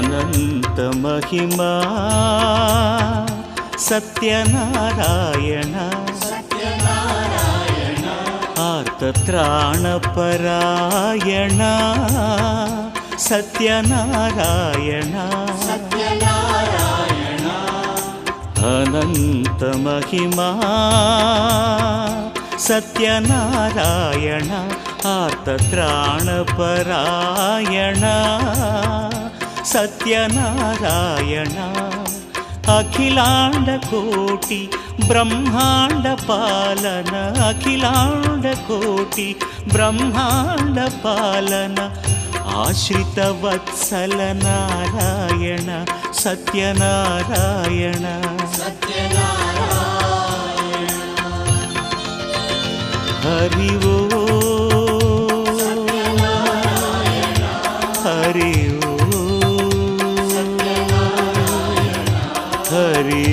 ಅನಂತ ಮಹಿಮಾ ಸತ್ಯನಾರಾಯಣ ಆರ್ತತ್ರಾಣಪರಾಯಣ ಸತ್ಯನಾರಾಯಣ ಅನಂತ ಮಹಿಮಾ ಸತ್ಯನಾರಾಯಣ ಆರ್ತತ್ರಾಣಪರಾಯಣ ಸತ್ಯನಾರಾಯಣ ಅಖಿಲಾಂಡ ಕೋಟಿ ಬ್ರಹ್ಮಾಂಡ ಪಾಲನ ಅಖಿಲಾಂಡ ಕೋಟಿ ಬ್ರಹ್ಮಾಂಡ ಪಾಲನ ಆಶ್ರಿತ ವತ್ಸಲ ನಾರಾಯಣ ಸತ್ಯನಾರಾಯಣ ಹರಿ ಓಂ ಹರಿ ಓಂ ಹರಿ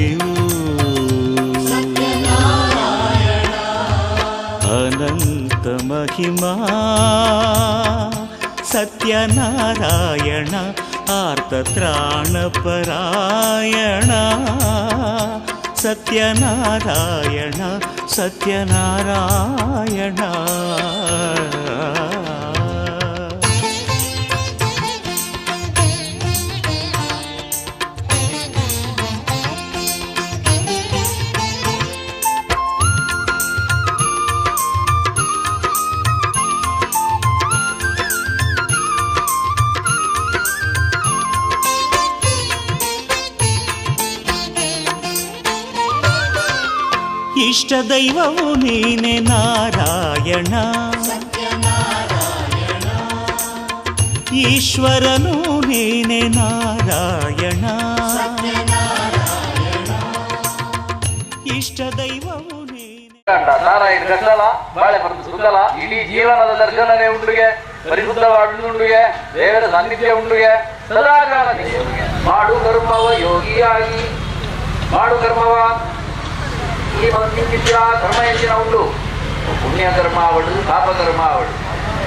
ಅನಂತ ಮಹಿಮಾ ಸತ್ಯನಾರಾಯಣ ಆರ್ತತ್ರಾಣಪರಾಯಣ ಸತ್ಯನಾರಾಯಣ ಸತ್ಯನಾರಾಯಣ. ಇಷ್ಟ ದೈವವು ನೀನೆ ನಾರಾಯಣ ಈಶ್ವರನು ನೀನೆ ನಾರಾಯಣ ಇಷ್ಟ ದೈವವು ನೀನೆ. ನಾರಾಯಣ ಕಷ್ಟಲ ಬಾಳೆ ಸುಖಲ ಇಡೀ ಜೀವನದ ದರ್ಶನನೇ ಉಂಡುಗೆ ಪರಿಶುದ್ಧವಾಡುಂಡುಗೆ ದೇವರ ಸಾನ್ನಿಧ್ಯ ಉಂಡುಗೆ ಸದಾಕಾಲ ಮಾಡು ಕರ್ಮವ ಯೋಗಿಯಾಗಿ ಮಾಡು ಕರ್ಮವ ಈ ಬಂದಿದ್ದ ಕರ್ಮ ಹೆಚ್ಚಿನ ಉಂಡು ಪುಣ್ಯ ಕರ್ಮ ಅವಳು ಪಾಪ ಕರ್ಮ ಅವಳು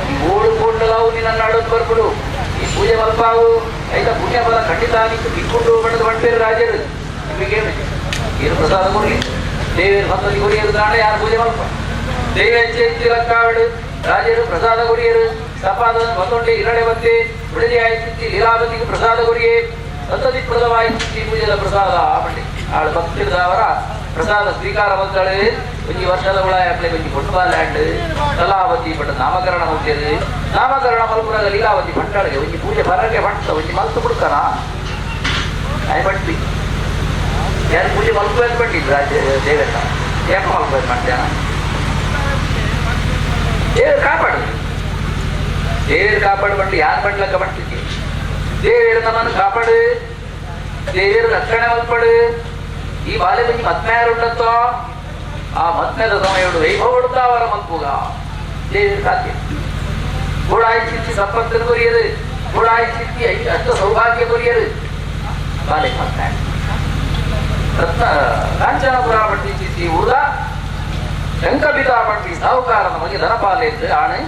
ಈ ಓಡಿಕೊಂಡಲಾವು ನಿನ್ನ ಅಡೋದು ಬರ್ಬಿಡು ಈ ಪೂಜೆ ಮಲ್ಪಾವು ಐತ ಪುಣ್ಯ ಬಲ ಖಂಡಿತ ನಿಂತು ಕಿಕ್ಕೊಂಡು ಬಣ್ಣದ ಬಂಟೇರು ರಾಜರು ನಿಮಗೇನು ಏನು ಪ್ರಸಾದ ಕೊಡ್ಲಿ ದೇವಿಯರು ಸಂತತಿ ಕೊರಿಯರು ಕಾಣ ಯಾರು ಪೂಜೆ ಮಲ್ಪ ದೇವಿ ಹೆಚ್ಚು ಲಕ್ಕಾವಳು ರಾಜರು ಪ್ರಸಾದ ಕೊರಿಯರು ಸಪಾದ ಬಂದೊಂಡೆ ಇರಳೆ ಬತ್ತೆ ಬಿಡದಿ ಆಯ್ತಿತ್ತಿ ಲೀಲಾವತಿಗೆ ಪ್ರಸಾದ ಕೊರಿಯೇ ಸಂತತಿ ಪ್ರದವಾಯಿತಿ ಪೂಜೆದ ಪ್ರಸಾದ ಬಂಡಿ ಆಳು ಭಕ್ತಿರ್ದವರ ಪ್ರಸಾದ ಸ್ವೀಕಾರ ಬಂದಳು ಒಂಜಿ ವರ್ಷದ ಉಳಾಯ ಒಂಜಿ ಪೊಣ್ಣು ಬಾಲ್ಯಾಂಡ್ ಕಲಾವತಿ ಪಟ್ಟ ನಾಮಕರಣ ಹೋಗ್ತೇವೆ ನಾಮಕರಣ ಮಲ್ಪುರದ ಲೀಲಾವತಿ ಭಟ್ಟಾಳಿಗೆ ಒಂಜಿ ಪೂಜೆ ಬರಕ್ಕೆ ಭಟ್ಟ ಒಂಜಿ ಮಲ್ತು ಬಿಡ್ತಾನ ಆಯ್ ಬಟ್ಟಿ ಯಾರು ಪೂಜೆ ಮಲ್ಪು ಬಟ್ಟಿದ್ರು ರಾಜ ದೇವೇಂದ್ರ ಯಾಕೆ ಮಲ್ಪು ಮಾಡ್ತೇನ ದೇವರು ಕಾಪಾಡು ದೇವರು ಕಾಪಾಡು ಬಂಡು ಯಾರು ಬಂಡ್ಲಕ್ಕ ಬಟ್ಟಿದ್ದೆ ದೇವರು ನಮ್ಮನ್ನು ಕಾಪಾಡು ದೇವರು ರಕ್ಷಣೆ ಮಲ್ಪಡು. ಈ ಬಾಲ್ಯ ಬಂದು ಮತ್ಮ್ಯಾರುಂಡತ್ತೋ ಆ ಮತ್ಮೆದ ಸಮಯಡು ವೈಭವ ಮಲ್ಪುಗ ದೇವರು ಸಾಧ್ಯ ಗೋಡಾಯಿ ಚಿತ್ತಿ ಸಂಪತ್ತನ್ನು ಕೊರಿಯದು ಗೋಡಾಯಿ ಚಿತ್ತಿ ಅಷ್ಟ ಸೌಭಾಗ್ಯ ಕೊರಿಯದು ಬಾಲ್ಯ ಮತ್ಮ್ಯ ರತ್ನ ಕಾಂಚನಪುರ ಪಟ್ಟಿ ಚಿತ್ತಿ ಊರ್ದ ಶಂಕಪಿತಾ ಪಟ್ಟಿ ಸಾಹುಕಾರ ನಮಗೆ ಧನಪಾಲ ಇದ್ದು ಆಣೆ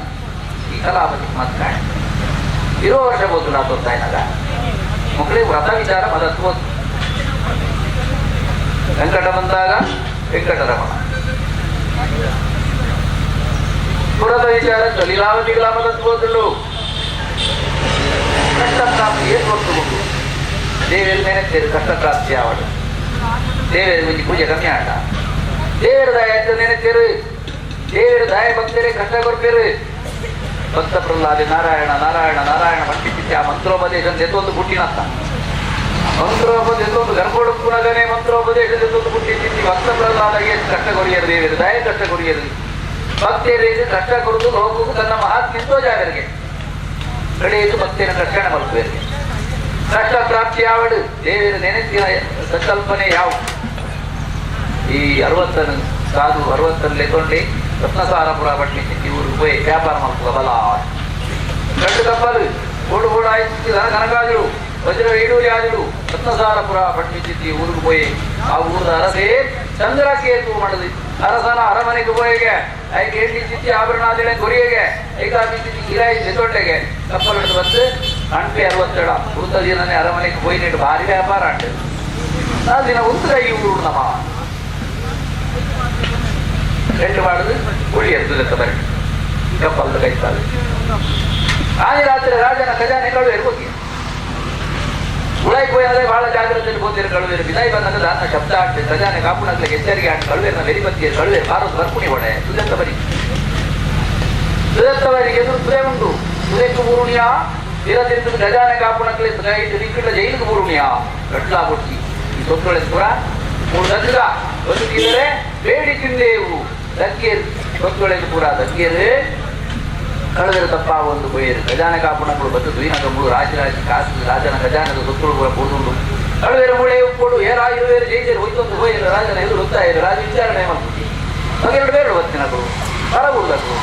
ಈ ಕಲಾಪತಿ ಮತ್ಕಾಣೆ ಇರೋ ವರ್ಷ ಬೋದು ನಾ ತೋರ್ತಾಯಿನಾಗ ಮಕ್ಕಳಿಗೆ ವ್ರತ ವಿಚಾರ ಮದತ್ಬೋದು ವೆಂಕಟ ಬಂದಾಗ ವೆಂಕಟರಮಣ ಪುರದ ವಿಚಾರ ಲೀಲಾವತಿಗಳ ಮದತ್ಬೋದಳು ಕಷ್ಟ ಪ್ರಾಪ್ತಿ ಏನು ಗೊತ್ತುಕೊಂಡು ದೇವಿಯರ ಮೇಲೆ ಕಷ್ಟ ಪ್ರಾಪ್ತಿ ಆವಡು ದೇವಿಯರ ಮುಂಚೆ ಪೂಜೆ ಕಮ್ಮಿ ಆಟ ದೇವರ ದಯ ನೆನೆತೇರು ದೇವರ ದಯ ಭಕ್ತರೇ ಕಷ್ಟ ಕೊಡ್ತೇರು ಭಕ್ತ ಪ್ರಹ್ಲಾದೆ ನಾರಾಯಣ ನಾರಾಯಣ ನಾರಾಯಣ ಬಂಟಿದ್ದೆ ಆ ಮಂತ್ರೋಪದೇಶ ಎತ್ತೊಂದು ಪುಟ್ಟಿನತ್ತ ಮಂತ್ರೋಪದೇಶ ಎತ್ತೊಂದು ಗರ್ಭೊಡುಕ್ಕುನಗನೇ ಮಂತ್ರೋಪದೇಶ ಎತ್ತೊಂದು ಪುಟ್ಟಿದ್ದಿ ಭಕ್ತ ಪ್ರಹ್ಲಾದಗೆ ಕಷ್ಟ ಕೊರಿಯರು ದೇವರು ದಯ ಕಷ್ಟ ಕೊರಿಯರು ಭಕ್ತರಿಗೆ ಕಷ್ಟ ಕೊಡುದು ಲೋಕಕ್ಕೂ ತನ್ನ ಮಹಾತ್ಮ್ಯಂತೋ ಜಾಗರಿಗೆ ಕಡೆಯದು ಭಕ್ತಿಯ ರಕ್ಷಣೆ ಮಲ್ಪುವರಿಗೆ ಕಷ್ಟ ಪ್ರಾಪ್ತಿ ಯಾವಡು ದೇವರ ನೆನೆಸಿನ ಸಂಕಲ್ಪನೆ ಯಾವ ಈ 60 ಸಾಧು 60 ಲೆಕ್ಕೊಂಡೆ ರತ್ನಸಾರಪುರ ಪಟ್ಟಿ ಊರಿಗೆ ಪೋಯಿ ವ್ಯಾಪಾರ ಮಲ್ಪುಗ ಬಲ ಗಂಡು ಕಪ್ಪಲು ಓಡು ಓಡು ಆಯ್ತು ಧನ ಕನಕಾಜುಡು ವಜ್ರ ವೈಡೂರ್ಯ ಆಜುಡು ರತ್ನಸಾರಪುರ ಪಟ್ಟಿ ಊರಿಗೆ ಪೋಯಿ ಆ ಊರದ ಅರಸೇ ಚಂದ್ರಕೇತು ಮಾಡದು ಅರಸನ ಅರಮನೆಗೆ ಪೋಯೆಗೆ ಐಕೆ ಎಂಡಿ ಚಿತ್ತಿ ಆಭರಣಾದಿಳೆ ಕೊರಿಯೆಗೆ ಐಕಾಪಿ ಚಿತ್ತಿ ಗಿರಾಯಿ ಜೊತೆಗೆ ಕಪ್ಪಲ್ ಹಿಡಿದು ಬಂದು ಅಂಟೆ 60 ಉರುತ ದಿನನೇ ಅರಮನೆಗೆ ಪೋಯಿನೆಟ್ಟು ಭಾರಿ ವ್ಯಾಪಾರ ಅಂಟು 4 ದಿನ ಉಂತುದ ಈ ಊರು ನಮ್ಮ ரெண்டு வாடுது குழி எடுத்தது ಬರಲಿ ಕಪ್ಪಲ್ದ ಕೈತಾವೆ ಆದಿ ರಾತ್ರಿ ರಾಜನ ಖಜಾನೆ ಕಳುವೇರು ಹೋಗಿ ಉಳಾಯಿ ಪೋಯಂದ್ರೆ ಬಹಳ ಜಾಗ್ರತೆಯಲ್ಲಿ ಬೋದಿರು ಕಳುವೇರು ಬಿದಾಯಿ ಬಂದಾಗ ದಾನ ಶಬ್ದ ಆಡ್ತು ಖಜಾನೆ ಕಾಪುಣಗ್ಲಿಗೆ ಎಚ್ಚರಿಕೆ ಆಡ್ ಕಳುವೇರ್ನ ವೆರಿ ಬತ್ತಿಯ ಕಳುವೇರು ಬಾರದು ಬರ್ಪುಣಿ ಒಡೆ ಸುಜತ್ತ ಬರಿ ಸುಜತ್ತ ಬರಿಗೆ ಎದುರು ಸುದೆ ಉಂಟು ಸುದೆಕ್ಕು ಬೂರುಣಿಯ ಇರದಿದ್ದು ಖಜಾನೆ ಕಾಪುಣಗ್ಲಿ ದಿಕ್ಕಿಟ್ಟ ಜೈಲಿಗೆ ಬೂರುಣಿಯ ಗಟ್ಲಾ ಕೊಟ್ಟಿ ಈ ಸೊತ್ತೊಳೆ ಪೂರ ಮೂರು ದಗ್ಗ ಬದುಕಿದರೆ ಬೇಡಿ ತಿಂದೇವು ದಗ್ಗೇರು ಸೊತ್ತೊಳೆದು ಪೂರ ದಗ್ಗೇರು ಕಳೆದರೆ ತಪ್ಪ ಒಂದು ಪೋಯರು ಖಜಾನೆ ಕಾಪುಣಗಳು ಬದ್ದು ದುಯಿನಗಂಬಳು ರಾಜಿ ರಾಜಿ ಕಾಸು ರಾಜನ ಖಜಾನದ ಸೊತ್ತುಗಳು ಪೂರ ಪೂರ್ದುಂಡು ಕಳುವೇರು ಮೂಳೆ ಉಪ್ಪೋಡು ಏರ ಇರುವೇರು ಜೈಜೇರು ಹೋಯ್ತೊಂದು ಹೋಯರು ರಾಜನ ಎದುರು ಹೊತ್ತಾಯರು ರಾಜ ವಿಚಾರಣೆ ಮಾಡ್ತೀವಿ ಎರಡು ಬೇರೆ ಹೊತ್ತಿನಗಳು ಬರಬುಡುದಗಳು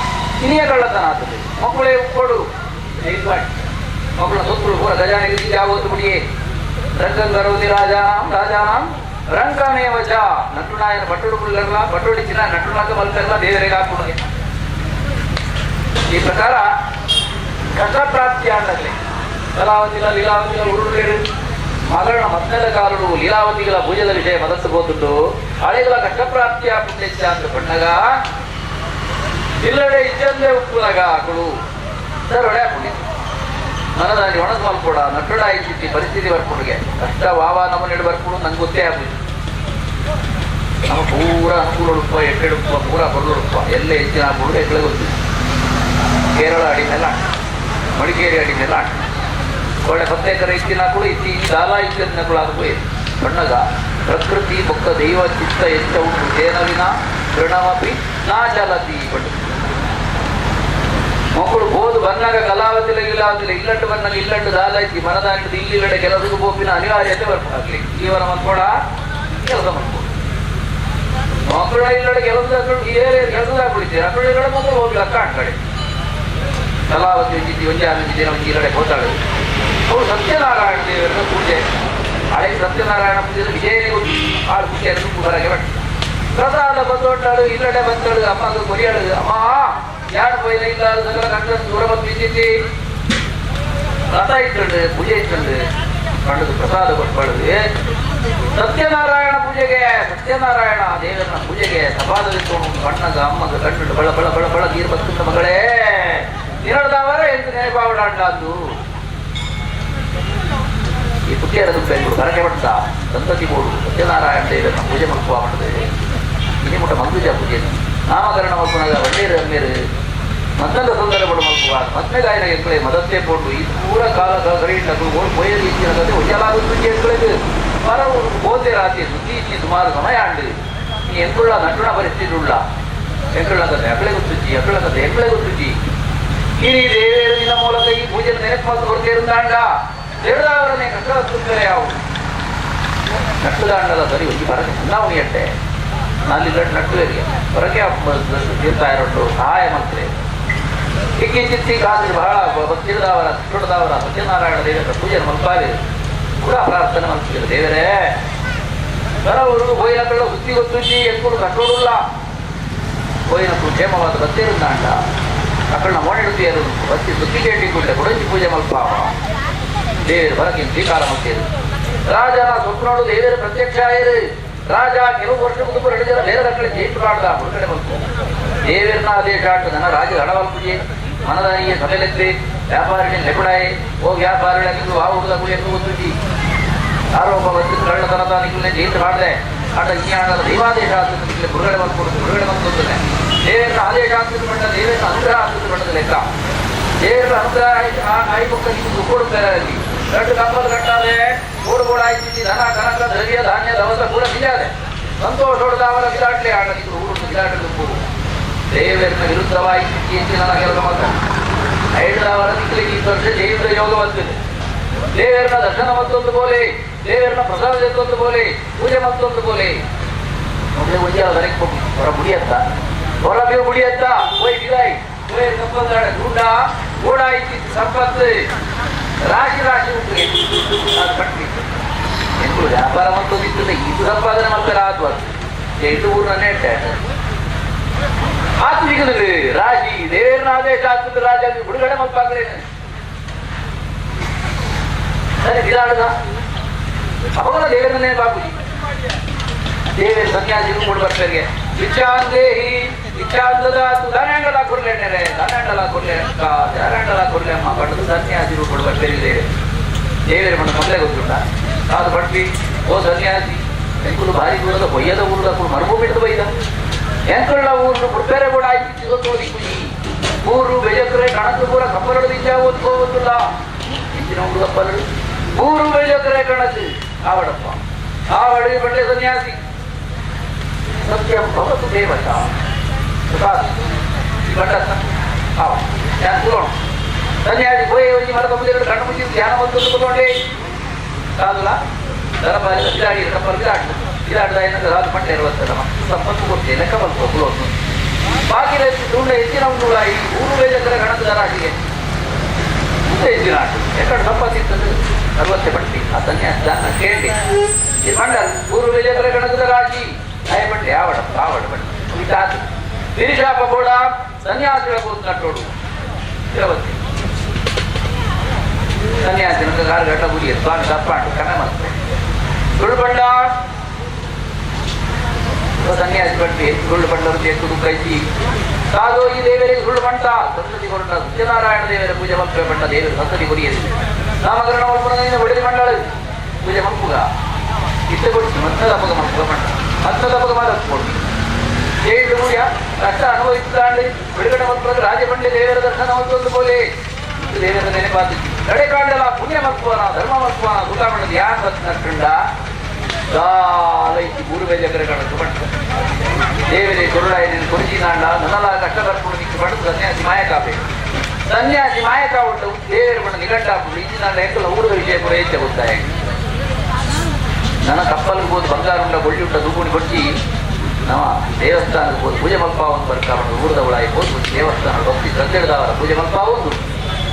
ಇನಿಯ ಕಳ್ಳತನ ಆತದೆ ಮಕ್ಕಳೇ ಉಪ್ಪೋಡು ಮಕ್ಕಳ ಸೊತ್ತುಗಳು ಪೂರ ಖಜಾನೆ ಯಾವತ್ತು ಬಿಡಿಯೇ ರಂಗಂ ಕರೋತಿ ರಾಜಾನಾಂ ರಾಜಾನಾಂ ರಂಗಮೇವ ಚ ನಟುನಾಯನ ಬಟ್ಟುಡು ಪುಲ್ಲರ್ಲ ಬಟ್ಟುಡಿಚಿನ ನಟುನಾಗ ಮಲ್ಪೆಲ್ಲ ದೇವರಿಗೆ ಹಾಕುಡುಗೆ ಈ ಪ್ರಕಾರ ಕಷ್ಟಪ್ರಾಪ್ತಿ ಅಂಡಗಲಿ ಕಲಾವತಿಲ ಲೀಲಾವತಿಲ ಉರುಳುಲೇರು ಮಗಳನ ಮತ್ನೆಲ ಕಾಲುಡು ಲೀಲಾವತಿಗಳ ಭುಜದ ವಿಷಯ ಮದಸ್ಸು ಬೋತುಂಡು ಹಳೆಗಳ ಕಷ್ಟಪ್ರಾಪ್ತಿಯ ಪುಣ್ಯ ಅಂತ ಪಣ್ಣಗ ಇಲ್ಲಡೆ ಇಜ್ಜಂದೆ ಉಪ್ಪುನಗ ಆಕಳು ಸರ್ ಒಡೆ ಪುಣ್ಯ ನನದಾನಿ ಒಣಸ್ ಮಲ್ಪೋಡ ನಟ್ಟುಡ ಇದ್ದಿತ್ತಿ ಪರಿಸ್ಥಿತಿ ಬರ್ಪುಡುಗೆ ಕಷ್ಟ ವಾವ ನಮ್ಮ ನೆಡು ಬರ್ಪುಡು ನಂಗೆ ಗೊತ್ತೇ ಆಗುದು ನಮ್ಮ ಪೂರ ಅನುಕೂಲ ಉಡುಪ ಎಟ್ಟೆಡುಪ್ಪ ಪೂರ ಬರಲುಡುಪ್ಪ ಎಲ್ಲ ಹೆಚ್ಚಿನ ಆಗ್ಬಿಡುದು ಎಕ್ಕಳೆ ಗೊತ್ತಿದೆ. ಕೇರಳ ಅಡಿ ಮೇಲೆ ಆಟ, ಮಡಿಕೇರಿ ಅಡಿ ಮೇಲೆ ಆಟ, ಒಳ್ಳೆ 10 ಎಕರೆ ಇತ್ತಿನ ಕೂಡ ಇತ್ತಿ ದಾಲ ಇತ್ತಿನ ಕೂಡ ಅದು ಪೋಯಿತು. ಬಣ್ಣಗ ಪ್ರಕೃತಿ ಬೊಕ್ಕ ದೈವ ಚಿತ್ತ ಎಚ್ಚ ಉಂಟು ತೇನವಿನ ತೃಣಮಪಿ ನಾ ಚಲತಿ ಪಂಡು ಮಕ್ಕಳು ಬೋದು ಬನ್ನಾಗ ಕಲಾವತಿಲ ಇಲ್ಲಾವತಿಲ್ಲ ಇಲ್ಲಂಟು ಬನ್ನಾಗ ಇಲ್ಲಂಟು ದಾಲಾಯ್ತಿ ಮನದಾಂಟು ಇಲ್ಲಿಲ್ಲಡೆ ಕೆಲಸಕ್ಕೆ ಪೋಪಿನ ಅನಿವಾರ್ಯತೆ ಬರ್ಪಾಗ್ಲಿ ಜೀವನ ಮಲ್ಕೋಡ ಕೆಲಸ ಮಾಡ್ಕೊಡು ಮಕ್ಕಳ ಇಲ್ಲಡೆ ಕೆಲಸದ ಕೆಲಸದ ಕುಳಿತೀರ ಅಕ್ಕಳು ಇಲ್ಲಡೆ ಮಕ್ಕಳು ಹೋಗ್ಲಿಲ್ಲ ಕಾಣ್ಕಡೆ ಕಲಾವತಿ ಒಂಜಿದ್ದಿ ಒಂಜಿ ಆನಂದಿದ್ದಿ ಒಂಜಿ ಇಲ್ಲಡೆ ಹೋತಾಳೆ ಅವರು ಸತ್ಯನಾರಾಯಣ ದೇವರ ಪೂಜೆ ಹಳೆ ಸತ್ಯನಾರಾಯಣ ಪೂಜೆ ವಿಜಯನಿಗೂ ಆಳು ಪೂಜೆ ಹೊರಗೆ ಬಟ್ ಪ್ರಸಾದ ಬಂದೊಟ್ಟಾಳು ಇಲ್ಲಡೆ ಬಂದಳು ಅಮ್ಮಗ ಕೊರಿಯಾಳು ಅಮ್ಮ ಯಾರು ಪೋಯಿನ ಇಲ್ಲ ಸಕಲ ಕಷ್ಟ ದೂರ ಬಂದು ಬಿದ್ದಿದ್ದಿ ರಥ ಇತ್ತಂಡು ಪೂಜೆ ಇತ್ತಂಡು ಕಂಡದು ಪ್ರಸಾದ ಕೊಟ್ಬಾಳುದು ಸತ್ಯನಾರಾಯಣ ಪೂಜೆಗೆ ಸತ್ಯನಾರಾಯಣ ದೇವರನ ಪೂಜೆಗೆ ಸಭಾದಲ್ಲಿ ಬಣ್ಣಗ ಅಮ್ಮಗ ಕಣ್ಣು ಬಳ ಬಳ ಬಳ ಬಳ ನೀರು ಬತ್ತುಂಡ ಮಗಳೇ ನಿರಳದವರ ಎಂದು ನೆನಪಾವಡಾಂಡಾದ್ದು ಈ ಪುಟ್ಟಿಯರ ಬೆಂಗಳು ಬರಕೆ ಬಂದ ಸಂತತಿ ಬೋಡು ಸತ್ಯನಾರಾಯಣ ದೇವರನ್ನ ಪೂಜೆ ಮಲ್ಪುವ ಮಾಡದೆ ಇನಿ ಮುಟ್ಟ ಮಂಗುಜ ಪೂಜೆ ನಾಮಕರಣ ಮಲ್ಪುನಾಗ ಒಳ್ಳೇರು ಅಮ್ಮೇರು ಮತ್ತೊಂದು ಸಂದರ್ಭಗಳು ಮಲ್ಪುವ ಮದ್ಮೆಗಾಯನ ಎಂಕಳೆ ಮದತ್ತೆ ಪೋಂಡು ಈ ಪೂರ ಕಾಲ ಕರೆಯಿಂದ ಓಡ್ ಪೋಯಲು ಇಚ್ಚಿನ ಕತೆ ಒಯ್ಯಲಾಗುತ್ತು ಎಂಕಳೆದು ಪರ ಬೋತೆ ರಾತ್ರಿ ಸುದ್ದಿ ಇಚ್ಚಿ ಸುಮಾರು ಸಮಯ ಆಂಡು ನೀ ಎಂಕುಳ್ಳ ನಟುಣ ಪರಿಸ್ಥಿತಿ ಉಳ್ಳ ಎಂಕುಳ್ಳ ಕತೆ ಅಕಳೆ ಗೊತ್ತುಜ್ಜಿ ಅಕಳ ಕತೆ ಎಂಕಳೆ ಗೊತ್ತುಜ್ಜಿ ಇನಿ ದೇವೇರಿನ ಮೂಲಕ ಈ ಪೂಜೆ ನೆನಪು ಮಾತು ಕೊಡ್ತೇರುಂದಾಂಡ ದೇವರವರನ್ನೇ ಕಷ್ಟ ತುಂದರೆ ಯಾವು ನಟ್ಟುದಾಂಡದ ಸರಿ ಒಂಜಿ ಬರಕೆ ನಾವು ಎಟ್ಟೆ ನಲ್ಲಿ ನಟ್ಟುವೆರಿಗೆ ಹೊರಗೆ ತೀರ್ಥ ಸಹಾಯ ಮಂತ್ರಿ ಇಕ್ಕಿಂಚಿತ್ತಿ ಕಾಸು ಬಹಳ ಭಕ್ತಿರದವರ ಕೃಷ್ಣದವರ ಸತ್ಯನಾರಾಯಣ ದೇವರ ಪೂಜೆ ಮಲ್ಪಾವಿ ಕೂಡ ಪ್ರಾರ್ಥನೆ ಮಾಡ್ತಿದ್ರು ದೇವರೇ ಬರವರು ಹೋಯಿನಕಳ್ಳ ಸುದ್ದಿ ಗೊತ್ತುಜ್ಜಿ ಎಕ್ಕುಡು ಕಟ್ಟೋಡುಲ್ಲ ಹೋಯಿನಕ್ಕೂ ಕ್ಷೇಮವಾದ ಬತ್ತಿರುಂದಾಂಡ ಅಕ್ಕಳನ್ನ ಮೋಣಿಡುತ್ತೀಯರು ಬತ್ತಿ ಸುದ್ದಿ ಕೇಳಿಕೊಂಡೆ ಕೊಡಂಜಿ ಪೂಜೆ ಮಲ್ಪಾವ ದೇವರು ಬರಕಿನ ಸ್ವೀಕಾರ ಮಾಡ್ತೀರು ರಾಜನ ಸ್ವಪ್ನೋಡು ದೇವರು ಪ್ರತ್ಯಕ್ಷ ಆಯಿರು ರಾಜ ಕೆಲವು ವರ್ಷ ಮುದುಕು 2 ಜನ ಬೇರೆ ಕಡೆ ಜೈಲು ಮಾಡ್ದ ಹೊರಗಡೆ ಬಂತು ದೇವರನ್ನ ಆದೇಶ ಆಟು ನನ್ನ ರಾಜ ಹಣವಲ್ ಪೂಜೆ ಮನದಾನಿಗೆ ಸಭೆಲೆತ್ತಿ ವ್ಯಾಪಾರಿಣಿ ಲೆಗುಡಾಯಿ ಓ ವ್ಯಾಪಾರಿಗಳ ನಿಂದು ಆ ಹುಡುಗ ಗುಡಿ ಎಂದು ಗೊತ್ತುಜಿ ಆರೋಪ ಬಂದು ಕಳ್ಳತನದ ನಿಂಗೆ ಜೈಲು ಮಾಡಿದೆ ಆಟ ಇನ್ಯಾಣದ ದೈವಾದೇಶ ಆಗ್ತದೆ ನಿಂಗೆ ಬಿಡುಗಡೆ ಬಂದ್ಕೊಡು ಬಿಡುಗಡೆ ಬಂತು ದೇವರ ಆದೇಶ ಆಗ್ತದೆ ಬಣ್ಣ ದೇವರ ಅನುಗ್ರಹ ಆಗ್ತದೆ ಬಣ್ಣದ ಲೆಕ್ಕ ದೇವರ ಅನುಗ್ರಹ ಆಯ್ಕೊಕ್ಕ ನಿಂಗೆ ಕೊಡುತ್ತಾರೆ ಅಲ್ಲಿ 2 ಕಂಬಲ್ ಕಟ್ಟಾದೆ ಗೋಡು ಗೋಡ ಆಯ್ತಿದ್ದಿ ಧನ ಕನಕ ದ್ರವ್ಯ ಧಾನ್ಯ ದವಸ ಕೂಡ ಬಿಜಾದೆ ಸಂತೋಷ ಹೊಡೆದ ಅವರ ಬಿದಾಟ್ಲೆ ಆಡ ನೀವು ಊರು ಬಿದಾಟಲು ದೇವರನ್ನ ವಿರುದ್ಧವಾಗಿ ಹೆಚ್ಚಿನ ಕೆಲಸ ಮಾಡ್ತಾರೆ 5 ದಿಕ್ಕಲಿಗೆ ಈ ವರ್ಷ ಜೈವಿಕ ಯೋಗ ಬಂದಿದೆ. ದೇವರನ್ನ ದರ್ಶನ ಮತ್ತೊಂದು ಬೋಲೆ, ದೇವರನ್ನ ಪ್ರಸಾದ ಎತ್ತೊಂದು ಬೋಲೆ, ಪೂಜೆ ಮತ್ತೊಂದು ಬೋಲೆ. ಮೊದಲೇ ಒಂಜಾಲ ಬರಕ್ಕೆ ಹೋಗಿ ಹೊರ ಗುಡಿಯತ್ತ ಹೊರ ಬೇವು ಗುಡಿಯತ್ತ ಹೋಯ್ ಬಿದಾಯಿ ಹೋಯ್ ಸಂಪತ್ತಾಳೆ ಗುಂಡ ಗೋಡ ಇತ್ತಿತ್ತು ಸಂಪತ್ತು ರಾಶಿ ರಾಶಿ ಉಂಟು ಅದು ಕಟ್ಟಿತ್ತು. ಎಂಟು ವ್ಯಾಪಾರ ಮತ್ತೊಂದು ಇತ್ತು ಇದು ಸಂಪಾದನೆ ಮಾಡ್ತಾರೆ ಆತು ಅದು 8 ಊರನ್ನೇ ಇಟ್ಟೆ ಆತು ಸಿಗುದಿಲ್ಲ ರಾಶಿ ದೇವರನ್ನ ಆದೇಶ ಆಗ್ತದೆ ರಾಜ ಬಿಡುಗಡೆ ಮಲ್ಪಾಗ್ಲೇನೆ ಸರಿ ಬಿದಾಡದ ಅಪಗಲ ದೇವರನ್ನೇ ಬಾಪುಜಿ ದೇವರ ಸನ್ಯಾಸಿಗೂ ಕೊಡು ಬರ್ತಾರೆ ಇಚ್ಛಾಂದೇಹಿ ಇಚ್ಛಾಂದದಾತು ದಾನಾಂಡಲ ಕೊರ್ಲೆ ದಾನಾಂಡಲ ಕೊರ್ಲೆ ಅಕ್ಕ ದಾನಾಂಡಲ ಕೊರ್ಲೆ ಅಮ್ಮ ಬಣ್ಣದ ಸನ್ಯಾಸಿಗೂ ಕೊಡು ಬರ್ತಾರೆ ದೇವರು ದೇವರ ಬಣ್ಣ ಮೊದಲೇ ಗೊತ್ತುಂಟ ಅದು ಬಟ್ವಿ ಓ ಸನ್ಯಾಸಿ ಎಂಕುಲು ಭಾರಿ ದೂರದ ಬೊಯ್ಯದ ಊರದ ಕುಳು ಮರುಭೂಮಿಡ್ದು ಬೈದ ಎಂಕುಳ್ಳ ಊರು ಬುಡ್ಬೇರೆ ಕೂಡ ಆಯ್ತು ಗೊತ್ತೋದಿ ಊರು ಬೆಜಕ್ರೆ ಕಣಕು ಪೂರ ಕಪ್ಪಲಡು ದಿಂಜ ಓದ್ಕೋವತ್ತುಲ್ಲ ಇಂಚಿನ ಊರು ಕಪ್ಪಲಡು ಊರು ಬೆಜಕ್ರೆ ಕಣಕು ಆವಡಪ್ಪ ಆವಡಿ ಬಂಡೆ ಸನ್ಯಾಸಿ ಸತ್ಯಂ ಭವತು ದೇವತ ಸನ್ಯಾಸಿ ಪೋಯಿ ಒಂಜಿ ಮರದ ಮುಂದೆ ಕಣ್ಣು ಮುಚ್ಚಿ ಧ್ಯಾನ ಬಂದು ಕೂತ್ಕೊಂಡೆ ಸಾಧುಲ ದರಬಾರಿ ಇದಾಡಿ ಕಪ್ಪಲ್ ಇದಾಡ್ತು ಇದಾಡ್ದ ಏನಂದ್ರೆ ಸಾಧು ಪಂಡೆ ಇರುವಂತಲ್ಲ ಸಂಪತ್ತು ಕೊಡ್ತೇ ಲೆಕ್ಕ ಬಂತು ಕುಲೋದು ಬಾಕಿ ದೂಂಡ ಹೆಚ್ಚಿನ ಉಂಟು ಈ ಊರು ಬೇಜಕರ ಗಣದ ದರಾಟಿಗೆ ಮುಂದೆ ಹೆಚ್ಚಿನ ಆಟು ಎಕಡೆ ಸಂಪತ್ತಿತ್ತಂದ್ರೆ ಅರವತ್ತೆ ಪಟ್ಟಿ ಆ ಸನ್ಯಾಸಿ ದಾನ ಕೇಳಿ ಈ ಮಂಡಲ್ ಊರು ಬೇಜಕರ ಗಣದ ರಾಜಿ ಬಂಡೆ ಆವಡಪ್ಪ ಆವಡ ಬಂಡೆ ಇದಾತು ಗಿರಿಶಾಪ ಬೋಡ ಸನ್ಯಾಸಿಗಳ ಕೂತು ನಟ್ಟೋಡು ಇರವತ್ತೆ ಸನ್ಯಾಸಿ ಕಾರು ಗಟ್ಟ ಗುರಿಯ ಸ್ವಾಮಿ ತಪ್ಪಾಂಡು ಕಣ ಮತ್ತೆ ಸುಳ್ಳು ಬಂಡ ಸನ್ಯಾಸಿ ಬಂಡಿ ಸುಳ್ಳು ಬಂಡರು ಎತ್ತು ದುಃಖ ಸಾಧು ಈ ದೇವರಿಗೆ ಸುಳ್ಳು ಬಂಟ ಸಂತತಿ ಕೊರಟ ಸತ್ಯನಾರಾಯಣ ದೇವರ ಪೂಜೆ ಮಲ್ಪೆ ಬಂಡ ದೇವರು ಸಂತತಿ ಕೊರಿಯದು ನಾಮಕರಣ ಮಲ್ಪುನ ಒಡೆದಿ ಮಂಡಳ ಪೂಜೆ ಮಲ್ಪುಗ ಇಷ್ಟ ಕೊಟ್ಟು ಮತ್ತದ ಅಪಗ ಮಲ್ಪುಗ ಮಂಡ ಮತ್ತದ ಅಪಗ ಮಾತಾಡ್ಕೊಡ್ತಿ ಏಳು ಮೂರ್ಯ ಕಷ್ಟ ಅನುಭವಿಸುತ್ತಾಂಡಿ ಬಿಡುಗಡೆ ಮಲ್ಪುರದ ರಾಜಬಂಡಿ ದೇವರ ದರ್ಶನ ಒಂದು ಬೋಲೆ ದೇವರ ನೆನಪಾತಿ ಕಡೆ ಕಾಂಡಲ ಪುಣ್ಯ ಮಲ್ಪುವನ ಧರ್ಮ ಮಲ್ಪುವನ ಗುಲಾಮಣ್ಣದ ಯಾನ್ ಬತ್ನಟ್ಟುಂಡ ದಾಲೈತಿ ಮೂರು ಬೇಜಕರ ಕಣಕು ಬಂಟ ದೇವರೇ ಕೊರುಳಾಯ ನೀನು ಕೊರಿಜಿನಾಂಡ ನನ್ನಲ ಕಷ್ಟ ಬರ್ಕೊಂಡು ನಿಕ್ಕು ಬಡದು ಸನ್ಯಾಸಿ ಮಾಯಕಾಪೆ ಸನ್ಯಾಸಿ ಮಾಯಕ ಉಂಟು ದೇವರ ಬಣ್ಣ ನಿಗಂಟಾಪುಡು ಇಂಜಿನಾಂಡ ಎಂಕಲ ಊರದ ವಿಷಯ ಪೂರ ಹೆಚ್ಚ ಗೊತ್ತಾಯ ನನ್ನ ಕಪ್ಪಲ್ಗೆ ಹೋದ್ ಬಂಗಾರ ಉಂಡ ಬೊಳ್ಳಿ ಉಂಡ ದೂಗುಣಿ ಕೊಟ್ಟಿ ನಮ್ಮ ದೇವಸ್ಥಾನಕ್ಕೆ ಹೋದ್ ಪೂಜೆ ಮಲ್ಪಾವನ್ ಬರ್ಕಾವಣ ಊರದ ಒಳಗೆ ಹೋದ್ ದೇವಸ್ಥಾನ ಭಕ್ತಿ ಶ್ರದ್ಧೆಡ್ದವರ ಪೂಜೆ ಮಲ್ಪಾವೊಂದು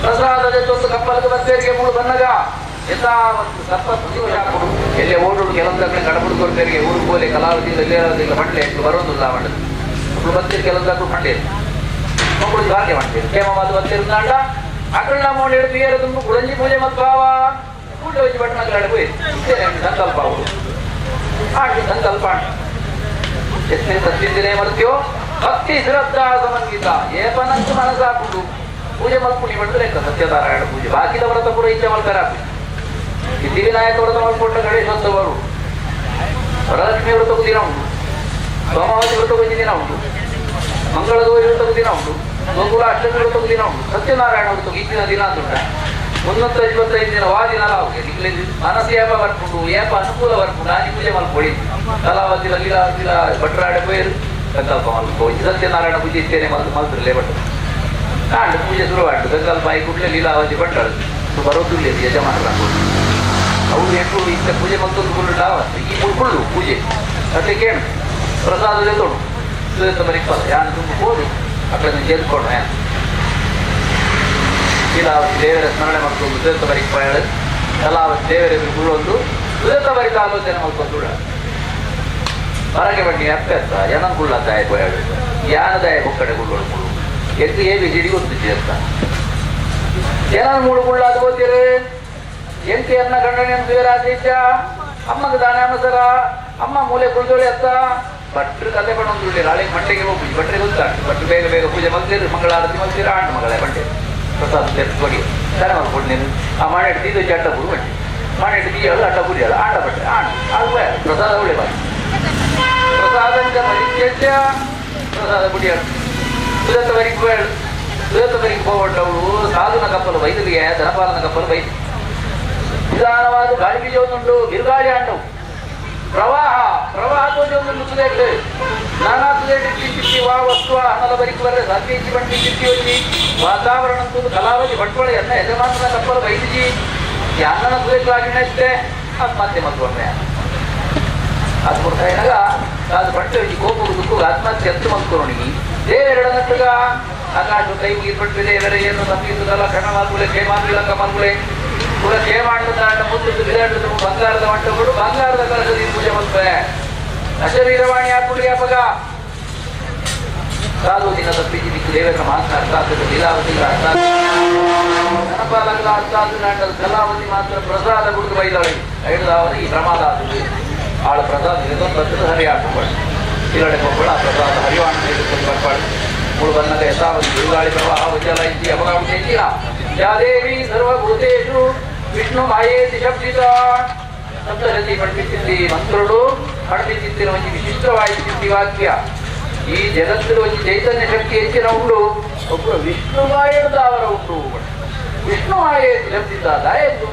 ಪ್ರಸಾದದ ತೊಂದು ಕಪ್ಪಲ್ಗೆ ಬರ್ತೇರಿಗೆ ಮೂಳು ಬನ್ನಗ ಎಲ್ಲ ಒಂದು ಸರ್ಪ ಕೊಡು ಎಲ್ಲೇ ಓಡೋಡು ಕೆಲವೊಂದು ಕಡೆ ಗಡಬುಡು ಕೊಡ್ತೇರಿಗೆ ಊರು ಬೋಲೆ ಕಲಾವತಿ ಎಲ್ಲೇ ಬಂಡ್ಲೆ ಬರೋದಿಲ್ಲ ಮಂಡದು ಒಬ್ರು ಬರ್ತೀರಿ ಕೆಲವೊಂದು ಹಾಕು ಬಂಡೆ ಮಕ್ಕಳು ಭಾಗ್ಯ ಮಾಡ್ತೀರಿ ಕ್ಷೇಮವಾದ ಬರ್ತಿರುತ್ತಾಂಡ ಅಕಳ್ಳ ಮೋಡಿ ಹಿಡಿದು ಏರ ತುಂಬ ಕುಳಂಜಿ ಪೂಜೆ ಮತ್ವಾವ ಊಟ ವಚ್ಚಿ ಬಟ್ಟಣ ಹೋಯಿ ಸಂಕಲ್ಪ ಅವರು ಆಂಟಿ ಸಂಕಲ್ಪ ಎಸ್ಮಿನ್ ಸತ್ಯಂದಿನೇ ಮರ್ತ್ಯೋ ಭಕ್ತಿ ಶ್ರದ್ಧಾ ಸಮನ್ವಿತ ಏಪನಂತು ಮನಸಾಕುಂಡು ಪೂಜೆ ಮಲ್ಪುಣಿ ಬಂದ್ರೆ ಸತ್ಯನಾರಾಯಣ ಪೂಜೆ ಬಾಕಿದ ವ್ರತ ಪೂರ ಇಚ್ಛೆ ಮಲ್ಕರ ಸಿದ್ಧಿವಿನಾಯಕ ವ್ರತ ಮಲ್ಕೊಂಡ ಗಣೇಶೋತ್ಸವರು ವರಲಕ್ಷ್ಮಿ ವ್ರತಕ್ಕೂ ದಿನ ಉಂಟು, ಸೋಮವತಿ ವ್ರತಕ್ಕೂ ದಿನ ಉಂಟು, ಮಂಗಳಗೌರಿ ವ್ರತಕ್ಕೂ ದಿನ ಉಂಟು, ಗೋಕುಲ ಅಷ್ಟಮಿ ವ್ರತಕ್ಕೂ ದಿನ ಉಂಟು, ಸತ್ಯನಾರಾಯಣ ವ್ರತಕ್ಕೂ ಇಂದಿನ ದಿನ ಅಂತ ಉಂಟ 325 ದಿನ ವಾ ದಿನ ಲಾವು ಮನಸ್ಸು ಏಪ ಬರ್ಪುಂಡು ಏಪ ಅನುಕೂಲ ಬರ್ಪುಂಡು ಆನಿ ಪೂಜೆ ಮಲ್ಪೊಳಿ ಕಲಾವತಿ ಲೀಲಾವತಿ ಭಟ್ರಾಡೆ ಪೋಯರು ಸಂಕಲ್ಪ ಮಲ್ಪೋ ಸತ್ಯನಾರಾಯಣ ಪೂಜೆ ಇತ್ತೇನೆ ಮಲ್ತು ಮಲ್ತಿರಲೇ ಭಟ್ರು ಕಾಂಡು ಪೂಜೆ ಶುರುವಾಯ್ತು ಸಂಕಲ್ಪ ಆಗಿ ಕೂಡಲೇ ಲೀಲಾವತಿ ಭಟ್ರಾಳು ಬರೋದಿಲ್ಲ ಯಜಮಾನರ ಅವ್ರು ಎಂಟು ಇಂಥ ಪೂಜೆ ಮತ್ತೊಂದು ಕುಳ್ಳು ಈ ಮುಳ್ಕೊಳ್ಳು ಪೂಜೆ ಅದೇ ಕೇಳು ಪ್ರಸಾದದೇ ತೊಡು ಸುದೇತ ಬರಿಪ್ಪಲ್ಲ ಯಾನು ತುಂಬ ಹೋದು ಅಕ್ಕಡೆ ಸೇರ್ಕೊಂಡು ಯಾನು ಲೀಲಾವತಿ ದೇವರ ಸ್ಮರಣೆ ಮಕ್ಕಳು ಸುದೇತ ಬರಿಪ್ಪಾಯಳು ಕಲಾವತಿ ದೇವರ ಎದುರು ಕುಳ್ಳೊಂದು ಸುದೇತ ಬರಿತ ಆಲೋಚನೆ ಮಲ್ಕೊಂಡು ಹೊರಗೆ ಬಣ್ಣಿ ಅಪ್ಪೆತ್ತ ಜನಂ ಕುಳ್ಳ ದಾಯ ಪೋಯಾಳು ಯಾನ ದಾಯ ಬೊಕ್ಕಡೆ ಕುಳ್ಳೋಳು ಮುಳ್ಳು ಎದ್ದು A B C D ಗೊತ್ತಿದ್ದೆ ಅಂತ ಜನ ಮೂಳು ಕುಳ್ಳಾದ ಗೊತ್ತಿರೇ ಎಂತಿ ಅನ್ನ ಗಂಡನೆಯನ್ನು ದೇವರಾಜ ಅಮ್ಮಗ ದಾನ ಅಮಸರ ಅಮ್ಮ ಮೂಲೆ ಕುಳ್ದೋಳಿ ಅತ್ತ ಭಟ್ರು ಕತೆ ಬಣ್ಣೊಂದು ನಾಳೆ ಮಂಟೆಗೆ ಹೋಗಿ ಭಟ್ರಿಗೆ ಗೊತ್ತಾಗ್ತದೆ ಭಟ್ರು ಬೇಗ ಬೇಗ ಪೂಜೆ ಮಲ್ತೀರು ಮಂಗಳಾರತಿ ಮಲ್ತೀರ ಆಂಡು ಮಗಳೇ ಬಂಡೆ ಪ್ರಸಾದ ಕೊಡಿ ದಾನ ಮಾಡ್ಕೊಡು ನೀನು ಆ ಮಾಡೆಟ್ಟು ತೀದು ಅಡ್ಡ ಪೂರು ಬಂಡೆ ಮಾಡೆಟ್ಟು ತೀಯಳು ಅಡ್ಡ ಪೂರಿ ಅಲ್ಲ ಆಂಡ ಬಟ್ಟೆ ಆಂಡು ಆಗ ಪ್ರಸಾದ ಒಳ್ಳೆ ಬಾಯಿ ಪ್ರಸಾದಂಕ ಪರಿತ್ಯಜ್ಯ ಪ್ರಸಾದ ಪುಡಿಯಾಳು ಸುಜಾತ ಬರಿಗೆ ಹೋಯಾಳು ಸುಜಾತ ಬರಿಗೆ ಹೋಗಟ್ಟವಳು ಸಾಧುನ ಕಪ್ಪಲು ಬೈದಲಿಗೆ ಧನಪಾಲನ ಕಪ್ಪಲು ಬೈದು ನಿಧಾನವಾದ ಗಾಳಿ ಬೀಜವನ್ನುಂಟು ಬಿರುಗಾಳಿ ಅಂಡವು ಪ್ರವಾಹ ಪ್ರವಾಹ ತೋಜೊಂದು ಸುದೇಟ್ ನಾನಾ ಸುದೇಟ್ ಚಿತ್ತಿ ವಾ ವಸ್ತು ಹಣದ ಬರಿಕು ಬರ್ರೆ ಸಾಧ್ಯ ಇಚ್ಚಿ ಬಂಡಿ ಚಿತ್ತಿ ಹೋಗಿ ವಾತಾವರಣ ಕಲಾವತಿ ಬಂಟ್ವಾಳ ಎನ್ನ ಯಜಮಾನನ ಕಪ್ಪಲು ಬೈದಿಜಿ ಯಾನನ ಸುದೇಟ್ಲಾಗಿಣ್ಣೆ ಆತ್ಮಹತ್ಯೆ ಮಲ್ಕೊಂಡೆ ಅದು ಕೊಡ್ತಾ ಅದು ಬಂಟೆ ಕೋಪ ದುಃಖ ಆತ್ಮಹತ್ಯೆ ಅಂತ ಮಲ್ಕೊರೋಣಿ ದೇವರೆಡನಟ್ಟುಗ ಆಕಾಶ ಕೈ ಮುಗಿದ್ಬಿಟ್ಟು ದೇವರೇ ಏನು ತಪ್ಪಿದ್ದಲ್ಲ ಕಣ ಮಾಲ್ಗುಳೆ ಕ್ಷೇಮಾಂಗಿಲಕ್ಕ ಮಾಲ್ಗುಳೆ ಪೂರ ಕ್ಷೇಮಾಂಡ ಮುದ್ದು ಬಿದಾಡದ ಬಂಗಾರದ ಮಂಟಪಗಳು ಬಂಗಾರದ ಕಲಶದಿ ಪೂಜೆ ಮಲ್ಪೆ ಅಶರೀರವಾಣಿ ಹಾಕುಳಿ ಅಪಗ ಸಾಧು ದಿನ ತಪ್ಪಿಸಿ ದಿಕ್ಕು ದೇವರ ಮಹಾತ್ಮ ಅರ್ಥ ಆಗ್ತದೆ ಲೀಲಾವತಿ ಅರ್ಥ ಧನಪಾಲಗಳ ಅರ್ಥಾದ ಕಲಾವತಿ ಮಾತ್ರ ಪ್ರಸಾದ ಕುಡಿದು ಬೈದಾಳೆ ಐದಾವರ ಈ ಪ್ರಮಾದ ಆದದ್ದು ಆಳ ಪ್ರಸಾದ ಇದೊಂದು ಹರಿ ಹಾಕಬಾರ್ದು ಈಗಡೆ ಕೊಪ್ಪಳ ಆ ಪ್ರಸಾದ ಹರಿವಾಣ ತೆಗೆದುಕೊಂಡು ಬರ್ಪಾಡು ಮೂಳು ಬನ್ನದ ಯಥಾವತಿ ಬಿರುಗಾಳಿ ಪ್ರವಾಹ ಉಜ್ಜಲ ಇದ್ದಿ ಅಪಗಾಮಿ ಇದ್ದೀರಾ ಯಾದೇವಿ ಸರ್ವಭೂತೇಶು ವಿಷ್ಣು ಮಾಯೇತಿ ಶಬ್ದಿತ ಸಪ್ತಶತಿ ಪಂಡಿತಿದ್ದಿ ಮಂತ್ರುಡು ಪಂಡಿತಿದ್ದಿನ ಒಂದು ವಿಶಿಷ್ಟವಾಯಿತಿದ್ದಿ ವಾಕ್ಯ ಈ ಜಗತ್ತಿನ ಒಂದು ಚೈತನ್ಯ ಶಕ್ತಿ ಹೆಚ್ಚಿನ ಉಂಡು ಒಬ್ಬರು ವಿಷ್ಣು ಮಾಯದ ಅವರ ಉಂಟು ವಿಷ್ಣು ಮಾಯೆ ಶಬ್ದಿತ ದಾಯ ಇತ್ತು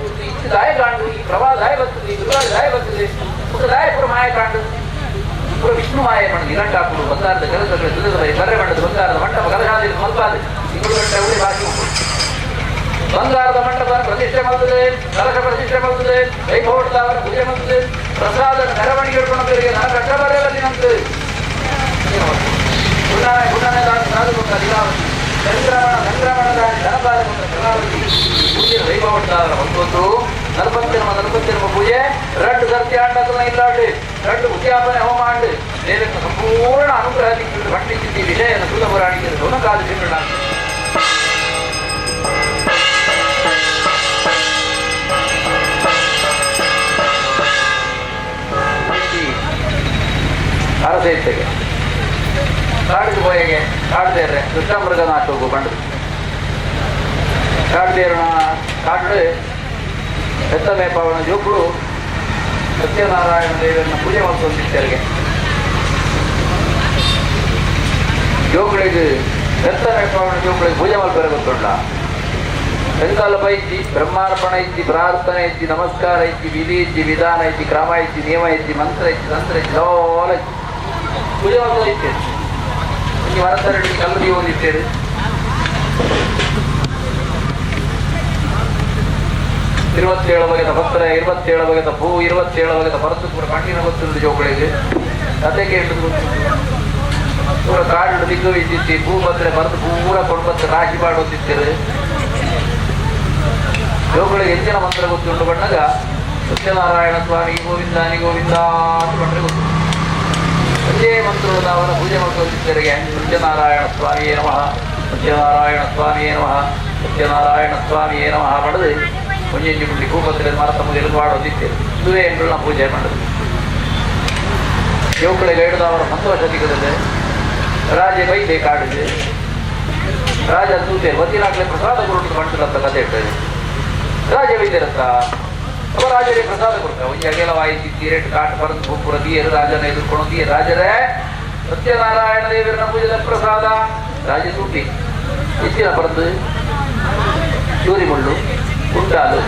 ದಾಯ ಕಾಂಡು ಈ ಪ್ರವಾಹ ದಾಯ ಬರ್ತದೆ ಈ ಬಿರುಗಾಳಿ ದಾಯ ಬರ್ತದೆ ದಾಯ ಪುರ ಮಾಯ ಕಾಂಡು ಪುರ ವಿಷ್ಣು ಮಾಯೆ ಪಂಡ ನಿರಂಟಾಕುಡು ಬಂಗಾರದ ಕೆಲಸಗಳ ಸುಧದ ಬರಿ ಕರ್ರೆ ಬಣ್ಣದ ಬಂಗಾರದ ಮಂಟಪ ಕಲಶಾದಿ ಮಲ್ಪಾದ ತಿಂಗಳು ಗಂಟೆ ಉಳಿ ಬಾಕಿ ಉಂಟು ಬಂಗಾರದ ಮಂಟಪ ಪ್ರತಿಷ್ಠೆ ಮಾಡ್ತದೆ ಕಲಶ ಪ್ರತಿಷ್ಠೆ ಮಾಡ್ತದೆ ವೈಭವದ ಪೂಜೆ ಮಾಡ್ತದೆ ಪ್ರಸಾದ ಮೆರವಣಿಗೆ ಹಿಡ್ಕೊಂಡವರಿಗೆ ನಾನು ಕಟ್ಟ ಬರೆಯಲ್ಲ ದಿನಂತೆ ಗುಂಡಾನೆ ಗುಂಡಾನೆ ಸಾಧು ಲೀಲಾವತಿ ಸಂಕ್ರಮಣ ಸಂಕ್ರಮಣದ ಧನಪಾಲ ಕಲಾವತಿ ಪೂಜೆ ವೈಭವದ ಹೊಂದೊಂದು ನಲವತ್ತೆರಮ ನಲವತ್ತೆರಮ ಪೂಜೆ ರಡ್ಡು ಸರ್ತಿ ಆಂಡತನ ಇಲ್ಲಾಡು ರಡ್ಡು ಉದ್ಯಾಪನೆ ಹೋಮ ಆಂಡು ದೇವಕ್ಕೆ ಸಂಪೂರ್ಣ ಅನುಗ್ರಹ ಭಟ್ಟಿಸಿದ್ದಿ ವಿಷಯನ ಸುಲ ಪುರಾಣಿಗೆ ಸೌನಕಾದ ಶಿಂಗಣ ಅರಸೈತೆಗೆ ಕಾಡಿಗೆ ಪೋಯಗೆ ಕಾಡ್ದೇರ್ರೆ ದುಷ್ಟಮೃಗ ನಾಟೋಗು ಬಂಡದು ಕಾಡ್ದೇರಣ ಕಾಡು ಹೆತ್ತ ಮೇಪಾವಣ ಜೋಕುಳು ಸತ್ಯನಾರಾಯಣ ದೇವರನ್ನ ಪೂಜೆ ಮಾಡ್ಕೊಂಡಿದ್ದಾರಿಗೆ ಜೋಕುಳಿಗೆ ಹೆತ್ತ ಮೇಪಾವಣ ಜೋಕುಳಿಗೆ ಪೂಜೆ ಮಾಡ್ತಾರೆ ಗೊತ್ತುಂಡ ಸಂಕಲ್ಪ ಐತಿ ಬ್ರಹ್ಮಾರ್ಪಣ ಐತಿ ಪ್ರಾರ್ಥನೆ ಐತಿ ನಮಸ್ಕಾರ ಐತಿ ವಿಧಿ ಐತಿ ವಿಧಾನ ಐತಿ ಕ್ರಮ ಐತಿ ನಿಯಮ ಐತಿ ಮಂತ್ರ ಐತಿ ತಂತ್ರ ಐತಿ ಲೋಲ ಐತಿ ಪೂಜೆ ಮಾಡ್ತಾ ಐತೆ ನೀವು ಮರತರಡಿ ಕಲ್ಲು ದೀವೊಂದಿತ್ತೇವೆ 27 ಬಗೆದ ಪತ್ರ 27 ಬಗೆದ ಹೂ 27 ಬಗೆದ ಪರತು ಪೂರ ಕಣ್ಣಿನ ಗೊತ್ತುಂಟು ಜೋಕುಳಿಗೆ ಕತೆ ಕೇಂದ್ರ ಪೂರ ಕಾಡು ದಿಗ್ಗು ಇದ್ದಿತ್ತಿ ಹೂ ಬಂದ್ರೆ ಬರೆದು ಪೂರ ಕೊಂಡ್ಬತ್ತು ರಾಶಿ ಮಾಡೋದಿತ್ತೇವೆ ಜೋಕುಳಿಗೆ ಹೆಚ್ಚಿನ ಮಂತ್ರ ಗೊತ್ತುಂಟು ಬಣ್ಣಗ ಸತ್ಯನಾರಾಯಣ ಸ್ವಾಮಿ ಗೋವಿಂದಾನಿ ಗೋವಿಂದ ಅಂತ ಬಂದ್ರೆ ಗೊತ್ತು ಒಂದೇ ಮಂತ್ರದ ಅವರ ಪೂಜೆ ಮಾಡ್ಕೊಂಡಿದ್ದರಿಗೆ ಸತ್ಯನಾರಾಯಣ ಸ್ವಾಮಿಯೇ ನಮಃ ಸತ್ಯನಾರಾಯಣ ಸ್ವಾಮಿಯೇ ನಮಃ ಸತ್ಯನಾರಾಯಣ ಸ್ವಾಮಿಯೇ ನಮಃ ಪಡೆದು ಒಂಜೊಂಜಿ ಗುಂಡಿ ಭೂಪತ್ರ ಮರ ತಮಗೆ ಮಾಡೋದಿತ್ತೇವೆ ಇದುವೇ ಎಂಟುನ ಪೂಜೆ ಮಾಡೋದು ಯುವಕಳಿಗೆ ಹಿಡಿದು ಅವರ ಸಂತೋಷ ಸಿಗದಿದೆ ರಾಜ ಬೈದೆ ಕಾಡಿದೆ ರಾಜ ದೂತೆ ವತಿನಾಗ್ಲೆ ಪ್ರಸಾದ ಗುರುಟು ಬಂಟರಂತ ಕಥೆ ಇರ್ತದೆ ರಾಜ ಬೈದಿರತ್ತ ಅವ ರಾಜರೇ ಪ್ರಸಾದ ಕೊಡ್ತ ಒಂಜಿ ಅಗೆಲವಾಯಿತಿ ತೀರೇಟ್ ಕಾಟ ಪರಂದು ಭೂಪುರ ದಿಯರು ರಾಜನ ಎದುರ್ಕೊಂಡು ದಿಯ ರಾಜರೇ ಸತ್ಯನಾರಾಯಣ ದೇವರನ ಪೂಜೆದ ಪ್ರಸಾದ ರಾಜ ಸೂಟಿ ಹೆಚ್ಚಿನ ಪರಂದು ಚೂರಿಮುಳ್ಳು ಕುಂಟಾಲು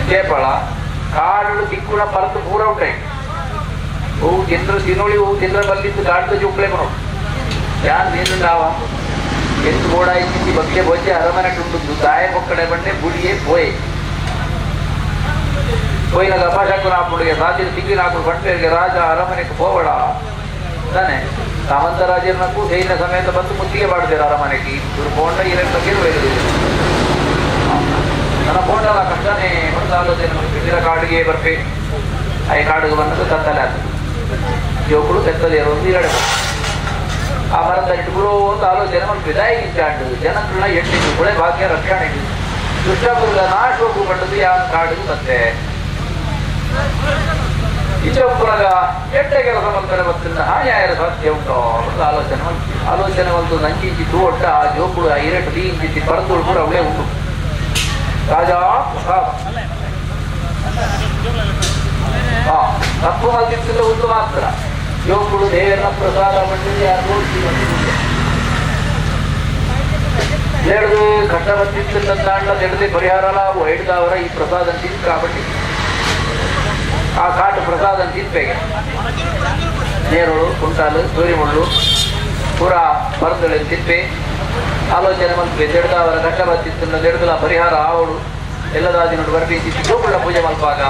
ಕೇಪಳ ಕಾಡು ದಿಕ್ಕುಣ ಪರಂದು ಪೂರ ಉಂಟಾయి ಹೂವು ತಿಂದ್ರ ತಿನ್ನೋಳಿ ಹೂವು ತಿಂದ್ರ ಬಲ್ಲಿದ್ದು ಕಾಡ್ದ ಜೋಕ್ಲೆ ಬರೋ ಯಾರು ನೀನುಂಡಾವ ಎಂದು ಬೋಡಾಯಿತಿ ಬಗ್ಗೆ ಬೊಜ್ಜೆ ಅರಮನೆ ಉಂಟು ದಾಯ ಒಕ್ಕಡೆ ಬಂಡೆ ಬುಡಿಯೇ ಪೋಯೆ పోయిన అపశకునాపుడిಗೆ ಸಾಧ್ಯತೆ ಸಿಕ್ಕಿನಾకుడు ಬಂಟೇರಿಗೆ ರಾಜ ಅರಮನೆಗೆ ಹೋಗಡ ತಾನೆ ಸಾಮಂತ ರಾಜರನ್ನಕ್ಕೂ ಸೈನ್ಯ ಸಮೇತ ಬಂದು ಮುತ್ತಿಗೆ ಮಾಡಿದ್ದಾರೆ ಅರಮನೆಗೆ ಇವರು ಪೋಂಡ ಇರಕ್ಕೆ ನನ್ನ ಪೋಂಡಲ ಕಷ್ಟನೇ ಒಂದು ಆಲೋಚನೆ ಬಿಸಿಲ ಕಾಡಿಗೆ ಬರ್ಪೆ ಆ ಕಾಡಿಗೆ ಬಂದದ್ದು ಕತ್ತಲೆ ಆಗ್ತದೆ ಜೋಕುಳು ಕತ್ತಲೆ ಇರೋದು ಎರಡು ಆ ಮರದ ಇಟ್ಕೊಳ್ಳೋ ಒಂದು ಆಲೋಚನೆ ಮಾಡ್ತೀವಿ ದಾಯಿಗಿಂಚಾಂಡು ಜನಗಳನ್ನ ಎಟ್ಟಿದ್ದು ಕುಳೆ ಭಾಗ್ಯ ರಕ್ಷಣೆ ದುಷ್ಟಮೃಗ ನಾಶೋಗು ಬಂದದ್ದು ಯಾವ ಕಾಡಿಗೆ ಬಂತೆ ಇಚೊಬ್ಬರಗ ಎಟ್ಟೆ ಕೆಲಸ ಮಾಡ್ತಾರೆ ಗೊತ್ತಿಲ್ಲ ಹಾನಿಯಾಯರ ಸಾಧ್ಯ ಉಂಟು ಒಂದು ಆಲೋಚನೆ ಮಾಡ್ತೀವಿ ಆಲೋಚನೆ ಒಂದು ನಂಜಿಂಚಿ ತೂ ಒಟ್ಟ ಆ ಜೋಕುಳು ಆ ಇರಟ್ಟು ದೀಂಚಿತಿ ಪರದುಳು ಕೂಡ ಅವಳೇ ಉಂಟು ರಾಜಾ ಪ್ರಸಾದ ತಪ್ಪು ಮಲ್ತಿತ್ತಿಲ್ಲ ಒಂದು ಮಾತ್ರ ಜೋಕುಳು ದೇವರನ್ನ ಪ್ರಸಾದ ಬಂದಿದೆ ಯಾರು ಎರಡು ಕಷ್ಟ ಬಂದಿತ್ತಿಲ್ಲ ತಿಳಿದೇ ಪರಿಹಾರ ಲಾಭ ಹಿಡಿದವರ ಈ ಪ್ರಸಾದ ತಿಂದು కాబట్టి ಆ ಕಾಟು ಪ್ರಸಾದ ತಿನ್ಪೇಗೆ ನೇರಳು ಕುಂಟಾಲು ಸೂರಿಮುಳ್ಳು ಪೂರ ಮರದಳು ತಿನ್ಪೆ ಆಲೋಚನೆ ಮಲ್ಪೆ ದೆಡ್ದವರ ಕಷ್ಟ ಬತ್ತಿತ್ತು ದೆಡ್ದಲ ಪರಿಹಾರ ಆವಡು ಎಲ್ಲದಾದಿ ನೋಡು ಬರ್ಬಿ ಜೋಕುಳ್ಳ ಪೂಜೆ ಮಲ್ಪಾಗ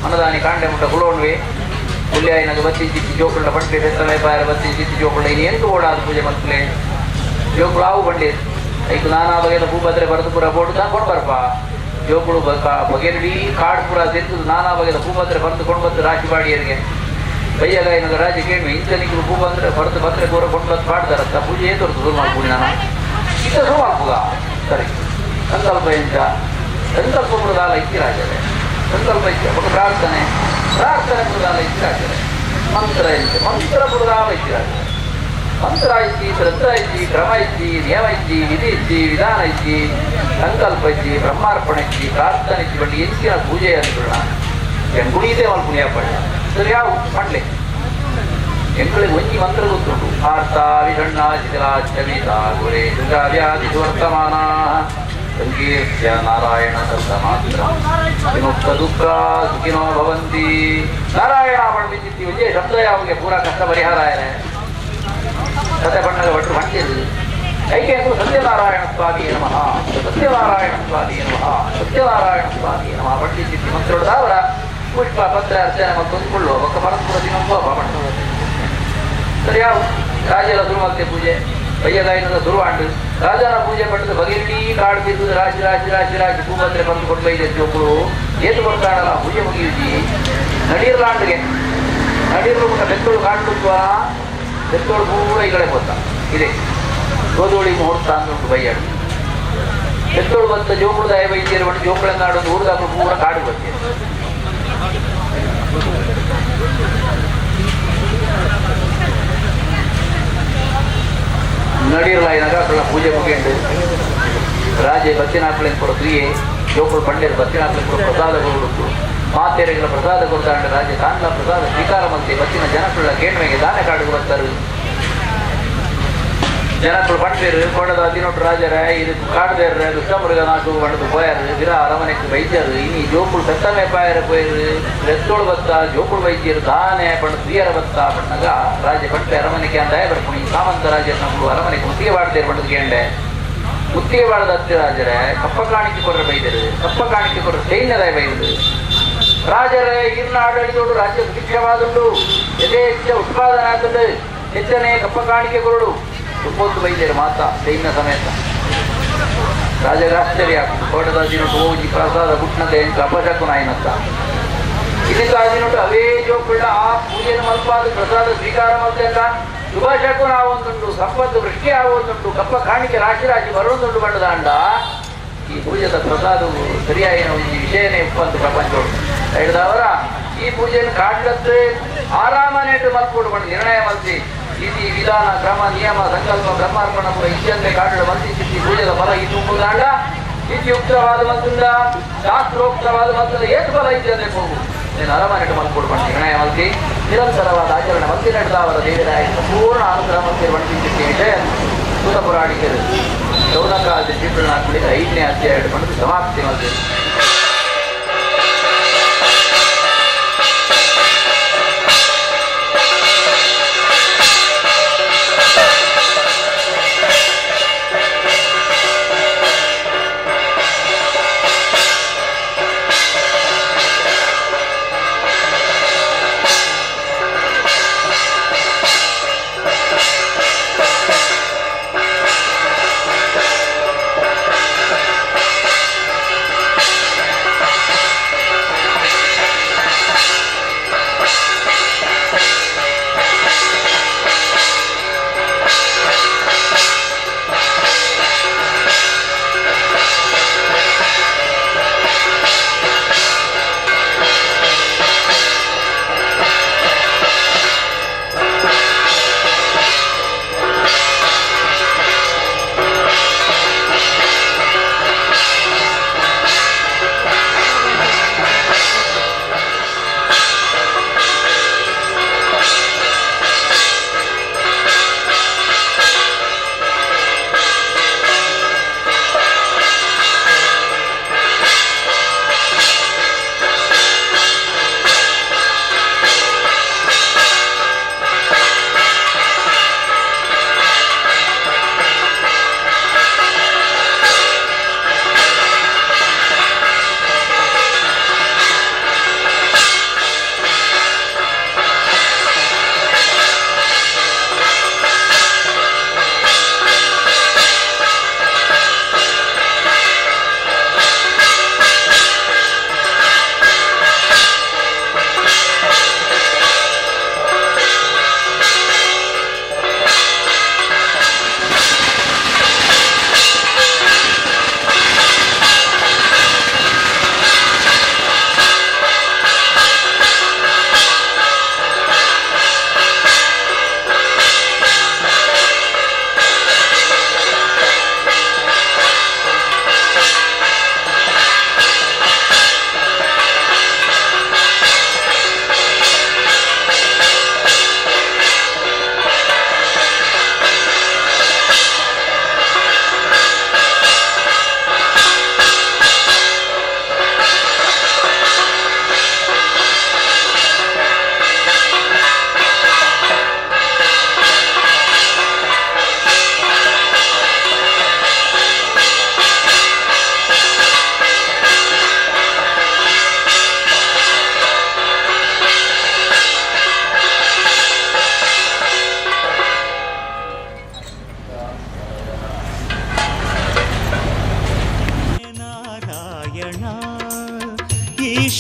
ಮನದಾನಿ ಕಾಂಡೆ ಮುಟ್ಟ ಕುಳೋಣ್ವೆ ಹುಲ್ಯಾಯಿನಾಗ ಬತ್ತಿ ಚಿತ್ತಿ ಜೋಕುಳ್ಳ ಬಂಟೆ ಬೆತ್ತಮೆ ಪಾಯರ ಬತ್ತಿ ಚಿತ್ತಿ ಜೋಕುಳ್ಳ ಇನ್ನು ಎಂಟು ಓಡಾದ ಪೂಜೆ ಮಲ್ಪಲೆ ಜೋಕುಳು ಆವು ಬಂಡೆ ಐಕು ನಾನಾ ಬಗೆದ ಹೂ ಬದ್ರೆ ಬರೆದು ಪೂರ ಬೋಡು ತಾನು ಕೊಂಡು ಬರ್ಪ ಜೋಕುಳು ಬಗೆನಡಿ ಕಾಡು ಪೂರ ತೆಗೆದು ನಾನಾ ಬಗೆದ ಹೂ ಬಂದ್ರೆ ಬರೆದು ಕೊಂಡು ಬಂದು ರಾಶಿ ಬಾಡಿಯರಿಗೆ ಬೈಯಾಗ ಏನಾಗ ರಾಜ ಕೇಳಿ ಇಂಚನಿಗೆ ಹೂ ಬಂದ್ರೆ ಬರೆದು ಬಂದ್ರೆ ಪೂರ ಕೊಂಡು ಬಂದು ಪಾಡ್ತಾರತ್ತ ಪೂಜೆ ಏನು ತೋರಿತು ಶುರು ಮಾಡ್ಕೊಂಡು ನಾನು ಇಂಥ ಶುರು ಮಾಡ್ಬೋದ ಸರಿ ಸಂಕಲ್ಪ ಎಂಚ ಸಂಕಲ್ಪ ಮೃದಾಲ ಇಚ್ಚಿರಾಜರೆ ಸಂಕಲ್ಪ ಇಚ್ಛೆ ఒక ಪ್ರಾರ್ಥನೆ ಪ್ರಾರ್ಥನೆ ಮೃದಾಲ ಇಚ್ಚಿರಾಜರೆ ಮಂತ್ರ ಎಂಚ ಮಂತ್ರ ಮೃದಾಲ ಇಚ್ಚಿರಾಜರೆ ಮಂತ್ರ ಇಚ್ಚಿ ಶ್ರದ್ಧಾ ಇಚ್ಚಿ ಕ್ರಮ ಇಚ್ಚಿ ನಿಯಮ ಇಚ್ಚಿ ವಿಧಿ ಇಚ್ಚಿ ವಿಧಾನ ಇಚ್ಚಿ ಸಂಕಲ್ಪ ಇಚ್ಚಿ ಬ್ರಹ್ಮಾರ್ಪಣೆ ಇಚ್ಚಿ ಪ್ರಾರ್ಥನೆ ಇಚ್ಚಿ ಬಂಡಿ ಎಂಚಿನ ಪೂಜೆ ಅಂದ್ಕೊಳ್ಳ ಎಂಗುಣೀತೆ వాళ్ళు ಪುಣ್ಯ ಸರಿ ಯಾವ ಪಂಡ್ಲೆ ಎಂಗಳಿಗೆ ಒಂಜಿ ಮಂತ್ರ ಗೊತ್ತುಂಟು ಆರ್ತಾ ವಿಷಣ್ಣ ಶಿಥಿಲಾಚಮಿತಾ ಗುರೇ ದುರ್ಗಾವ್ಯಾಧಿ ವರ್ತಮಾನ ಸಂಕೀರ್ತ್ಯ ನಾರಾಯಣ ಶಬ್ದ ಮಾತ್ರ ವಿಮುಕ್ತ ದುಃಖ ಸುಖಿನೋ ಭವಂತಿ ನಾರಾಯಣ ಪಂಡಿತಿ ಒಂಜೇ ಶಬ್ದ ಯಾವಾಗ ಪೂರಾ ಕಷ್ಟ ಪರಿಹಾರ ಆಯನೆ ಕತೆ ಬಣ್ಣದ ಭಟ್ರು ಹೊಂಟಿರು ಐಕೆ ಅಂದ್ರು ಸತ್ಯನಾರಾಯಣ ಸ್ವಾಮಿ ನಮಃ ಸತ್ಯನಾರಾಯಣ ಸ್ವಾಮಿ ನಮಃ ಸತ್ಯನಾರಾಯಣ ಸ್ವಾಮಿ ನಮಃ ಪಂಡಿತಿ ಮಂತ್ರದಾವರ ಪುಷ್ಪ ಪತ್ರ ಅರ್ಚನೆ ಮತ್ತೊಂದುಕೊಳ್ಳುವ ಒಕ್ಕ ಪರಸ್ಪರ ದಿನೊಬ್ಬ ಬಣ್ಣ ಸರಿಯಾವು ರಾಜರ ಶುರುವಾಗ್ತದೆ ಪೂಜೆ ಬಯ್ಯಗಾಯಿನದ ಶುರುವಾಂಡು ರಾಜನ ಪೂಜೆ ಪಡೆದು ಬಗೆಯಿಡೀ ಕಾಡು ಬಿದ್ದು ರಾಶಿ ರಾಶಿ ರಾಶಿ ರಾಶಿ ಭೂಭದ್ರೆ ಬಂದು ಕೊಟ್ಟು ಬೈದೆ ಒಬ್ಬರು ಏತು ಕೊಡ್ತಾಳಲ್ಲ ಪೂಜೆ ಮುಗಿಯುತ್ತಿ ನಡೀರ್ಲಾಂಡ್ಗೆ ನಡೀರ್ಲು ಮುಖ ಬೆತ್ತೋಳು ಕಾಡ್ಲುತ್ವ ಬೆತ್ತೋಳು ಪೂರ ಈ ಕಡೆ ಹೋತ ಇದೆ ಗೋಧೋಳಿ ಮುಹೂರ್ತ ಅಂತ ಉಂಟು ಬಯ್ಯಾಡು ಬೆತ್ತೋಳು ಬಂತ ಜೋಕುಳು ದಾಯ ಬೈದ್ಯರು ಬಂದು ಜೋಕುಳನ್ನಾಡು ಊರ್ದಾಕಲು ಪೂರ ಕಾಡು ಬರ್ತೀರಿ ನಡೀರ್ಲಾಯಿನಾಗ ಅక్కడ ಪೂಜೆ ಮುಗಿಯಂಡು ರಾಜೆ ಬತ್ತಿನಾಕ್ಳಿನ ಕೂಡ ಕ್ರಿಯೆ ಜೋಕುಳು ಪಂಡ್ಯರು ಬತ್ತಿನಾಕ್ಳಿನ ಕೂಡ ಪ್ರಸಾದ ಕೊಡುತ್ತು ಮಾತೆರೆಗಳ ಪ್ರಸಾದ ಕೊಡ್ತಾಂಡ ರಾಜೆ ತಾಂಡ್ಲ ಪ್ರಸಾದ ಸ್ವೀಕಾರ ಮಂತೆ ಬತ್ತಿನ ಜನಕುಳ್ಳ ಕೇಣ್ಮೆಗೆ ದಾನ ಕಾಡುಗೆ ಬರ್ತಾರೆ ಜನಕುಳು ಪಂಡ್ಯರು ಕೊಡದ ಹದಿನೊಟ್ಟು ರಾಜರ ಇದು ಕಾಡ್ದೇರ್ರೆ ದುಷ್ಟಮೃಗ ನಾಟು ಬಣ್ಣದು ಪೋಯಾರು ಬಿರ ಅರಮನೆಗೆ ಬೈದ್ಯರು ಇನಿ ಜೋಕುಳು ಸತ್ತಮೆ ಪಾಯರ ಪೋಯರು ಬೆತ್ತೋಳು ಬತ್ತ ಜೋಕುಳು ಬೈದ್ಯರು ದಾನೆ ಬಣ್ಣ ತುಯರ ಬತ್ತ ಬಣ್ಣಗ ರಾಜ ಪಂಪೆ ಅರಮನೆಗೆ ಅಂದಾಯ ಬರ್ಪುಣಿ ಸಾಮಂತ ರಾಜರ ನಮ್ಮಳು ಅರಮನೆಗೆ ಮುತ್ತಿಗೆ ಬಾಡ್ದೇರು ಬಣ್ಣದ ಕೇಂಡೆ ಮುತ್ತಿಗೆ ಬಾಳದ ಹತ್ತಿ ರಾಜರೇ ಕಪ್ಪ ಕಾಣಿಕೆ ಕೊರ್ರೆ ಬೈದರು ಕಪ್ಪ ಕಾಣಿಕೆ ಕೊರ್ರೆ ಸೈನ್ಯದಾಯ ಬೈದರು ರಾಜರೇ ಇರ್ನ ಆಡಳಿತೋಡು ರಾಜ್ಯ ಸುಭಿಕ್ಷವಾದುಂಡು ಯಥೇಚ್ಛ ಉತ್ಪಾದನಾತುಂಡು ಹೆಚ್ಚನೆ ಕಪ್ಪ ಕಾಣಿಕೆ ಕೊರಡು ತುಪ್ಪೊತ್ತು ಬೈದೇರು ಮಾತಾ ಸೈನ್ಯ ಸಮೇತ ರಾಜಗಾಶ್ಚರ್ಯ ಕೋಟದ ದಿನೊಟ್ಟು ಹೋಗಿ ಪ್ರಸಾದ ಹುಟ್ಟಿನದೆ ಅಪಶಕುನಾಯನತ್ತ ಇದಕ್ಕೆ ದಿನೊಟ್ಟು ಅವೇ ಜೋಕುಳ್ಳ ಆ ಪೂಜೆಯನ್ನು ಮಲ್ಪಾದ ಪ್ರಸಾದ ಸ್ವೀಕಾರ ಮಲ್ತೆಂದ ಶುಭಶಕುನ ಆವೊಂದುಂಟು ಸಂಪತ್ತು ವೃಷ್ಟಿ ಆವೊಂದುಂಟು ಕಪ್ಪ ಕಾಣಿಕೆ ರಾಶಿ ರಾಶಿ ಬರೋದುಂಟು ಬಣ್ಣದಾಂಡ ಈ ಪೂಜೆದ ಪ್ರಸಾದವು ಸರಿಯಾಗಿನ ಒಂದು ವಿಷಯನೇ ಉಪ್ಪಂತು ಪ್ರಪಂಚೋಡು ಹಿಡಿದವರ ಈ ಪೂಜೆಯನ್ನು ಕಾಡ್ಲತ್ತೆ ಆರಾಮನೇಟು ಮಲ್ಕೊಡು ಬಣ್ಣ ನಿರ್ಣಯ ಮಲ್ತಿ ವಿಧಿ ವಿಧಾನ ಕ್ರಮ ನಿಯಮ ಸಂಕಲ್ಪ ಬ್ರಹ್ಮಾರ್ಪಣ ಪುರ ಇತ್ಯಂತೆ ಕಾಡಲು ಮಂತ್ರಿಸಿದ್ದಿ ಪೂಜೆದ ಫಲ ಇದು ವಿಧಿಯುಕ್ತವಾದ ಮಂತುಂಡ ಶಾಸ್ತ್ರೋಕ್ತವಾದ ಮಂತುಂಡ ಏತು ಫಲ ಇತ್ಯಂತೆ ಹೋಗು ನೀನು ಅರಮನೆಟ್ಟು ಮಲ್ಕೊಡು ಬಣ್ಣ ನಿರ್ಣಯ ಮಲ್ತಿ ನಿರಂತರವಾದ ಆಚರಣೆ ಮಂತಿ ನಡೆದಾವರ ದೇವರ ಸಂಪೂರ್ಣ ಅನುಗ್ರಹ ಮಂತಿ ಮಂಡಿಸಿದ್ದಿ ವಿಷಯ ಸೂತ ಪುರಾಣಿಕರು ಚೌನಕಾದಿ ಶ್ರೀ 5ನೇ ಅಧ್ಯಾಯ ಬಂದು ಸಮಾಪ್ತಿ ಮಂತಿ.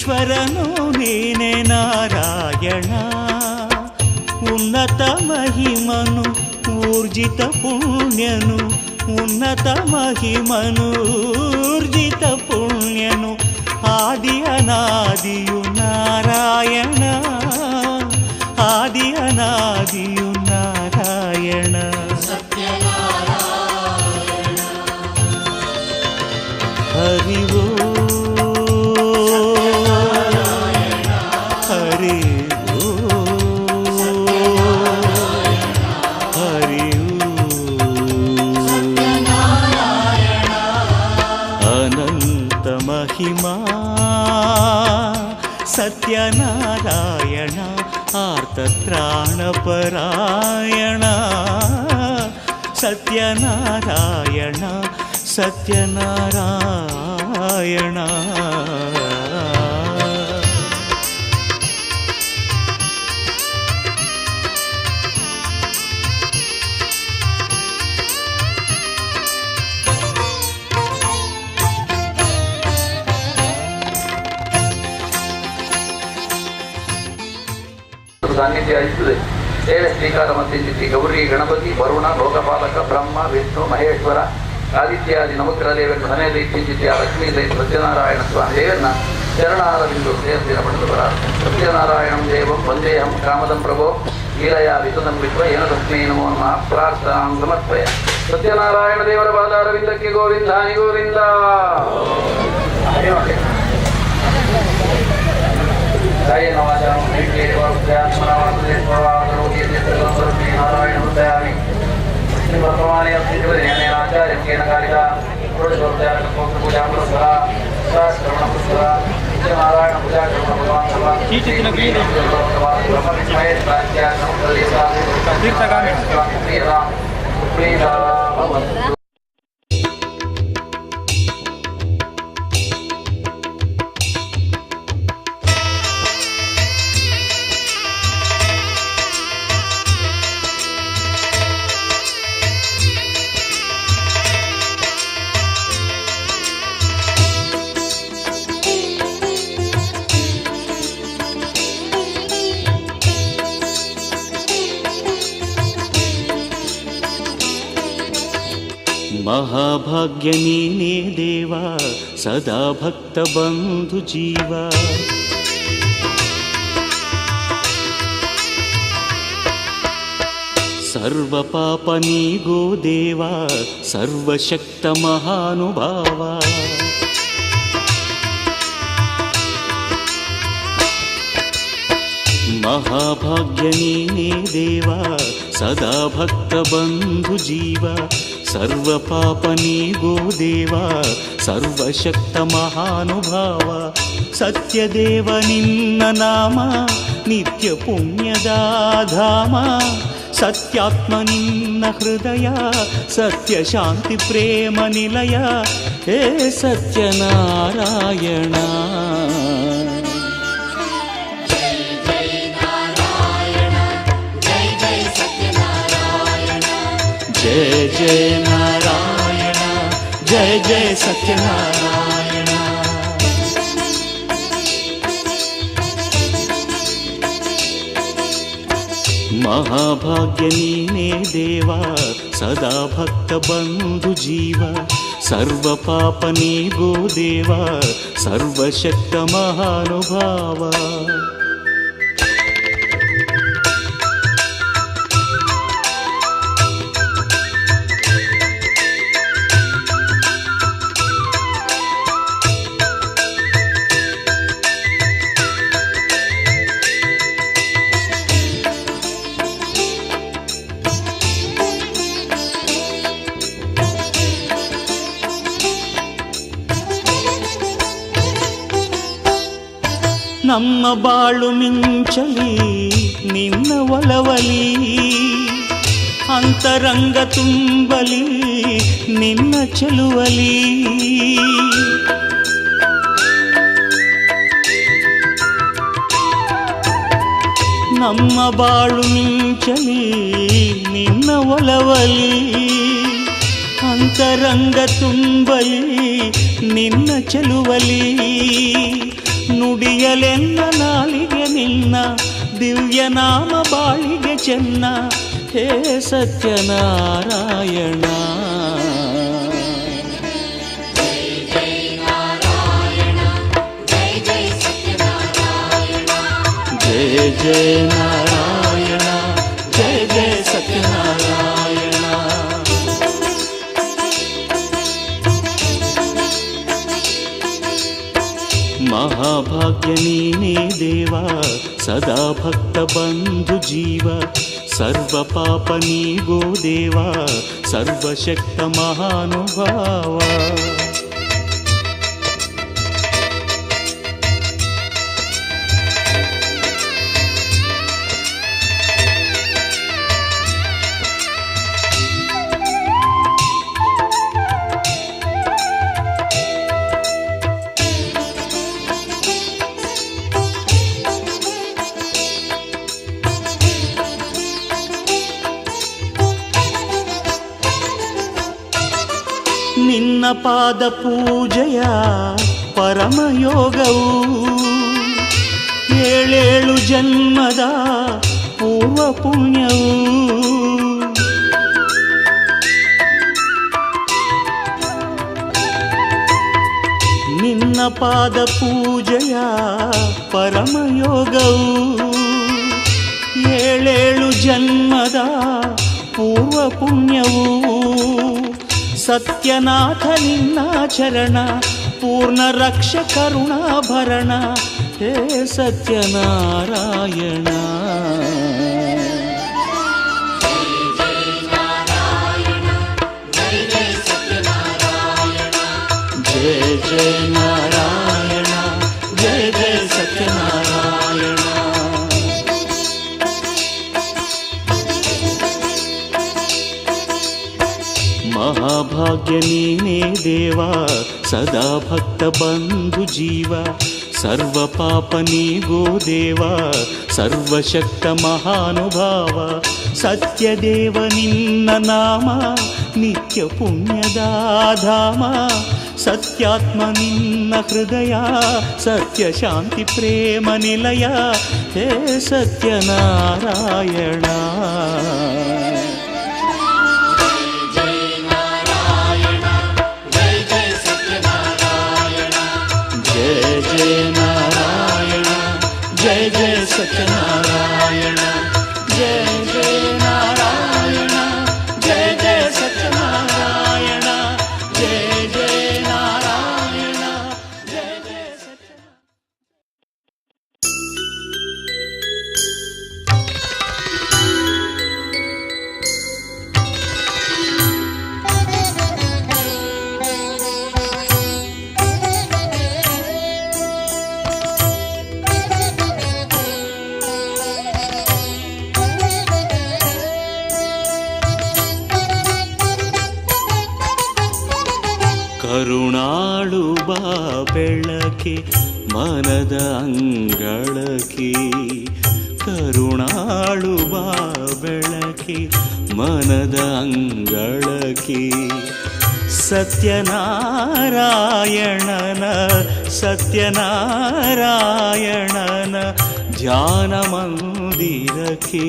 ಈಶ್ವರನು ನೀನೆ ನಾರಾಯಣ. ಉನ್ನತ ಮಹಿಮನು ಊರ್ಜಿತ ಪುಣ್ಯನು, ಉನ್ನತ ಮಹಿಮನು ಊರ್ಜಿತ ಪುಣ್ಯನು, ಆದಿ ಅನಾದಿಯು ನಾರಾಯಣ, ಆದಿ ಅನಾದಿಯು ನಾರಾಯಣ. ಹರಿ ಓಂ ಹರಿ ಓಂ ಹರಿ ಓಂ. ಅನಂತ ಮಹಿಮಾ ಸತ್ಯನಾರಾಯಣ, ಆರ್ತತ್ರಾಣಪರಾಯಣ ಸತ್ಯನಾರಾಯಣ ಸತ್ಯನಾರಾಯಣ. ಸಾನ್ನಿಧ್ಯ ಇರ್ತದೆ. ಸೇವೆ ಸ್ವೀಕಾರ ಮಂತ್ರಿಸಿದ್ದಿ ಗೌರಿ ಗಣಪತಿ ವರುಣ ಲೋಕಪಾಲಕ ಬ್ರಹ್ಮ ವಿಷ್ಣು ಮಹೇಶ್ವರ ಆದಿತ್ಯಾದಿ ನವಗ್ರಹ ದೇವರನ್ನು ಸಮೇತ ಇತ್ತೀಚಿದ್ಯ ಲಕ್ಷ್ಮೀ ಸಹಿತ ಸತ್ಯನಾರಾಯಣ ಸ್ವಾಮಿ ದೇವರನ್ನ ಶರಣಾರವಿಂದು ದೇವಸ್ಥಾನ ಪಡೆದು ಬರ. ಸತ್ಯನಾರಾಯಣಂ ದೇವಂ ವಂದೇಹಂ ಕಾಮದಂ ಪ್ರಭೋ ಲೀಲಯಾ ವಿತದಂ ವಿಶ್ವ ಏನ ತಸ್ಮೈ ನಮೋ ನಮಃ ಪ್ರಾರ್ಥನಾಂ ಸಮರ್ಪಯ. ಸತ್ಯನಾರಾಯಣ ದೇವರ ಪಾದಾರವಿಂದಕ್ಕೆ ಗೋವಿಂದಾನಿ ಗೋವಿಂದ. ತೀರ್ಥಗಾಮಿ. ಮಹಾಭಾಗ್ಯ ನೀನೇ ದೇವ, ಸದಾ ಭಕ್ತ ಬಂಧು ಜೀವ. ಸರ್ವ ಪಾಪ ನೀಗೋ ದೇವ, ಸರ್ವಶಕ್ತ ಮಹಾನುಭಾವ. ಮಹಾಭಾಗ್ಯ ನೀನೇ ದೇವ, ಸದಾ ಭಕ್ತ ಬಂಧು ಜೀವ. ಸರ್ವ ಪಾಪ ನೀಗೋ ದೇವ, ಸರ್ವಶಕ್ತ ಮಹಾನುಭಾವ. ಸತ್ಯದೇವ ನಿನ್ನ ನಾಮ, ನಿತ್ಯ ಪುಣ್ಯದ ಧಾಮ. ಸತ್ಯಾತ್ಮ ನಿನ್ನ ಹೃದಯ, ಸತ್ಯ ಶಾಂತಿ ಪ್ರೇಮ ನಿಲಯ. ಹೇ ಸತ್ಯನಾರಾಯಣ. ಜಯ ಜಯ ನಾರಾಯಣ, ಜಯ ಜಯ ಸತ್ಯನಾರಾಯಣ. ಮಹಾಭಾಗ್ಯ ನೀನೇ ದೇವ, ಸದಾ ಭಕ್ತ ಬಂಧು ಜೀವ. ಸರ್ವ ಪಾಪ ನೀಗೋ ದೇವ, ಸರ್ವಶಕ್ತ ಮಹಾನುಭಾವ. ನಮ್ಮ ಬಾಳು ಮಿಂಚಲಿ ನಿನ್ನ ಒಲವಲಿ, ಅಂತರಂಗ ತುಂಬಲಿ ನಿನ್ನ ಚೆಲುವಲಿ. ನಮ್ಮ ಬಾಳು ಮಿಂಚಲಿ ನಿನ್ನ ಒಲವಲಿ, ಅಂತರಂಗ ತುಂಬಲಿ ನಿನ್ನ ಚೆಲುವಲಿ. ನುಡಿಯಲೆನ್ನ ನಾಲಿಗೆ ನಿನ್ನ ದಿವ್ಯನಾಮ ಬಾಳಿಗೆ ಚೆನ್ನ ಹೇ ಸತ್ಯನಾರಾಯಣ. ಜಯ ಜಯ ನಾರಾಯಣ ಜಯ ಜಯ ಸತ್ಯನಾರಾಯಣ. ಮಹಾಭಾಗ್ಯ ನೀನೇ ದೇವ ಸದಾ ಭಕ್ತ ಬಂಧು ಜೀವ ಸರ್ವ ಪಾಪ ನೀಗೋ ದೇವ ಸರ್ವಶಕ್ತ ಮಹಾನುಭಾವ. ನಿನ್ನ ಪಾದ ಪೂಜೆಯ ಪರಮಯೋಗವು ಏಳೇಳು ಜನ್ಮದ ಪೂರ್ವ ಪುಣ್ಯವು. ನಿನ್ನ ಪಾದ ಪೂಜೆಯ ಪರಮಯೋಗವು ಏಳೇಳು ಜನ್ಮದ ಪೂರ್ವ ಪುಣ್ಯವು. ಸತ್ಯನಾಥ ನಿನ್ನ ಚರಣ ಪೂರ್ಣ ರಕ್ಷ ಕರುಣಾಭರಣ ಹೇ ಸತ್ಯನಾರಾಯಣ. ಜಯ ಜಯ ನಾರಾಯಣ ಜಯ ಜಯ ಸತ್ಯನಾರಾಯಣ. ಮಹಾಭಾಗ್ಯ ನೀನೇ ದೇವ ಸದಾ ಭಕ್ತ ಬಂಧು ಜೀವ ಸರ್ವ ಪಾಪ ನೀಗೋ ದೇವ ಸರ್ವಶಕ್ತ ಮಹಾನುಭಾವ. ಸತ್ಯದೇವ ನಿನ್ನ ನಾಮ ನಿತ್ಯ ಪುಣ್ಯದ ಧಾಮ ಸತ್ಯಾತ್ಮ ನಿನ್ನ ಹೃದಯ ಸತ್ಯ ಶಾಂತಿ ಪ್ರೇಮ ನಿಲಯ ಹೇ ಸತ್ಯನಾರಾಯಣ. ಜಯ ಜಯ ನಾರಾಯಣ ಜಯ ಜಯ ಸತ್ಯನಾರಾಯಣ ಜಯ ಜಯ ನಾರಾಯಣ ಜಯ ಜಯ ಸತ್ಯನಾರಾಯಣ ಜಯ ಜಯ ನಾರಾಯಣ ಜಯ ಜಯ ಸತ್ಯನಾರಾಯಣ. ಕರುಣಾಳು ಬಾ ಬೆಳಕೆ ಮನದ ಅಂಗಳಕ್ಕೆ, ಕರುಣಾಳು ಬಾ ಬೆಳಕೆ ಮನದ ಅಂಗಳಕ್ಕೆ, ಸತ್ಯನಾರಾಯಣನ ಸತ್ಯನಾರಾಯಣನ ಧ್ಯಾನ ಮಂದಿರಕ್ಕೆ,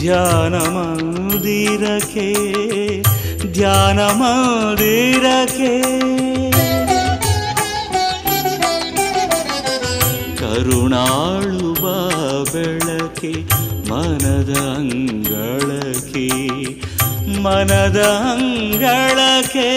ಧ್ಯಾನ ಮಂದಿರಕ್ಕೆ, ಧ್ಯಾನ ಮಂದಿರಕ್ಕೆ. ಕರುಣಾಳು ಬಾ ಬೆಳಕೆ ಮನದ ಅಂಗಳಕ್ಕೆ, ಮನದ ಅಂಗಳಕ್ಕೆ.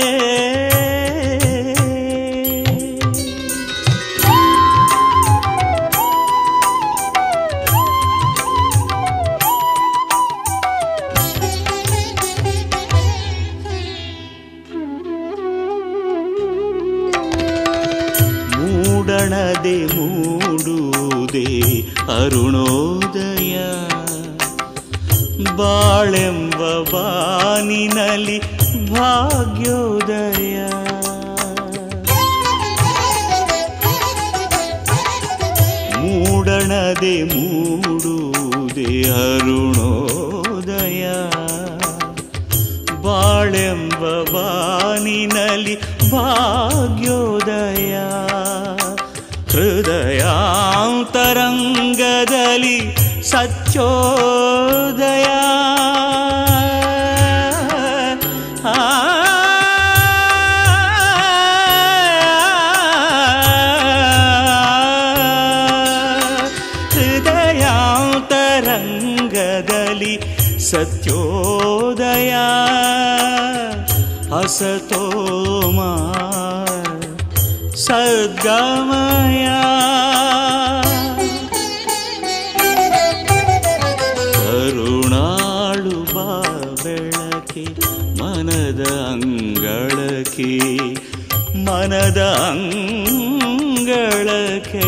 ಮೂಡಣದೆ ಮೂಡುವುದೇ ಅರುಣೋದಯ, ಬಾಳೆಂಬ ಬಾನಿನಲಿ ಭಾಗ್ಯೋದಯ. ಮೂಡಣದೆ ಮೂಡುವುದೇ ಅರುಣೋದಯ, ಬಾಳೆಂಬ ಬಾನಿನಲಿ ಭಾಗ್ಯೋದಯ. ಹೃದಯ ಸತ್ಯೋದಯ. ಹೃದಯಾಂತರಂಗದಲ್ಲಿ ಸತ್ಯೋದಯ ಅಸತೋಮಾ ಸದ್ಗಮಯ. ಕರುಣಾಳು ಬಾ ಬೆಳಕೆ ಮನದ ಅಂಗಳಕ್ಕೆ, ಮನದ ಅಂಗಳಕ್ಕೆ.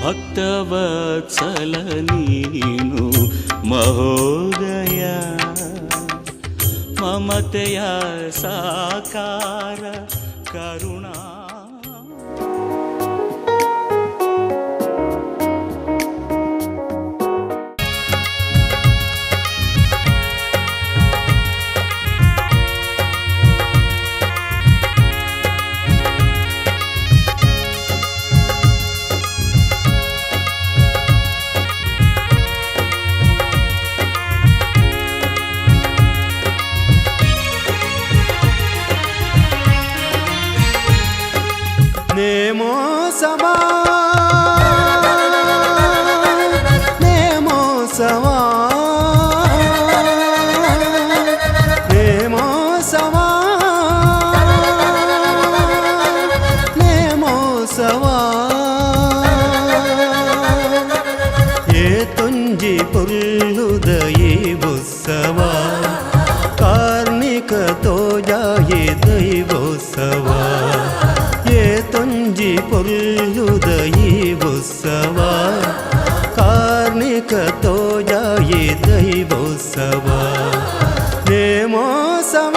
ಭಕ್ತವತ್ಸಲ ನೀನು ಮಹೋದಯ, ಮಮತೆಯ ಸಾಕಾರ ಕರುಣಾ. ನೇಮೋಸವಾ ನೇಮೋಸವಾ ನೇಮೋಸವಾ ನೇಮೋಸವಾ. ಏ ತುಂಜಿ ಪೊಲ್ಲುದ ಈ ಉತ್ಸವ ಕಾರ್ಣಿಕ ತೋಜಾಯಿ ದೈವೋತ್ಸವ. ತೊಂಜಿ ಪೊಲ್ಲುದ ಈ ಉತ್ಸವ ಕಾರ್ಣಿಕ ತೋಜಾಯಿ ದೈವೋತ್ಸವ ನೇಮೋತ್ಸವ.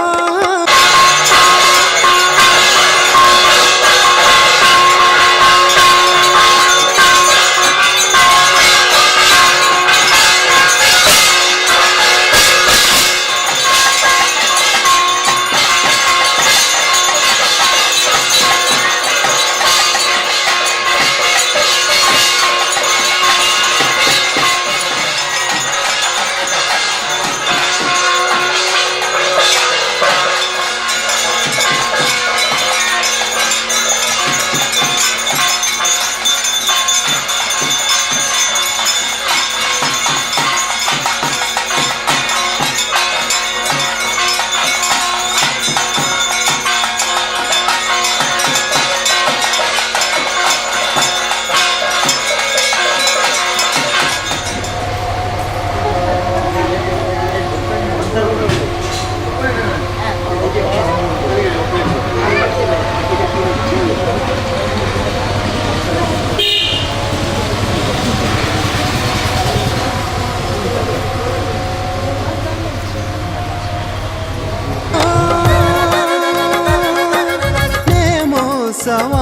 ನೇಮೋತ್ಸವ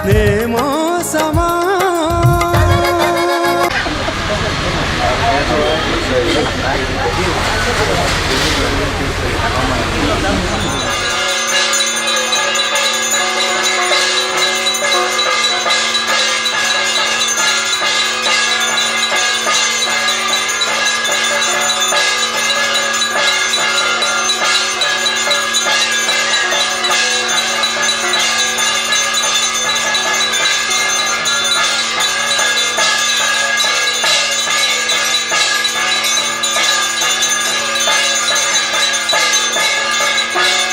ನೇಮೋತ್ಸವ. Bye.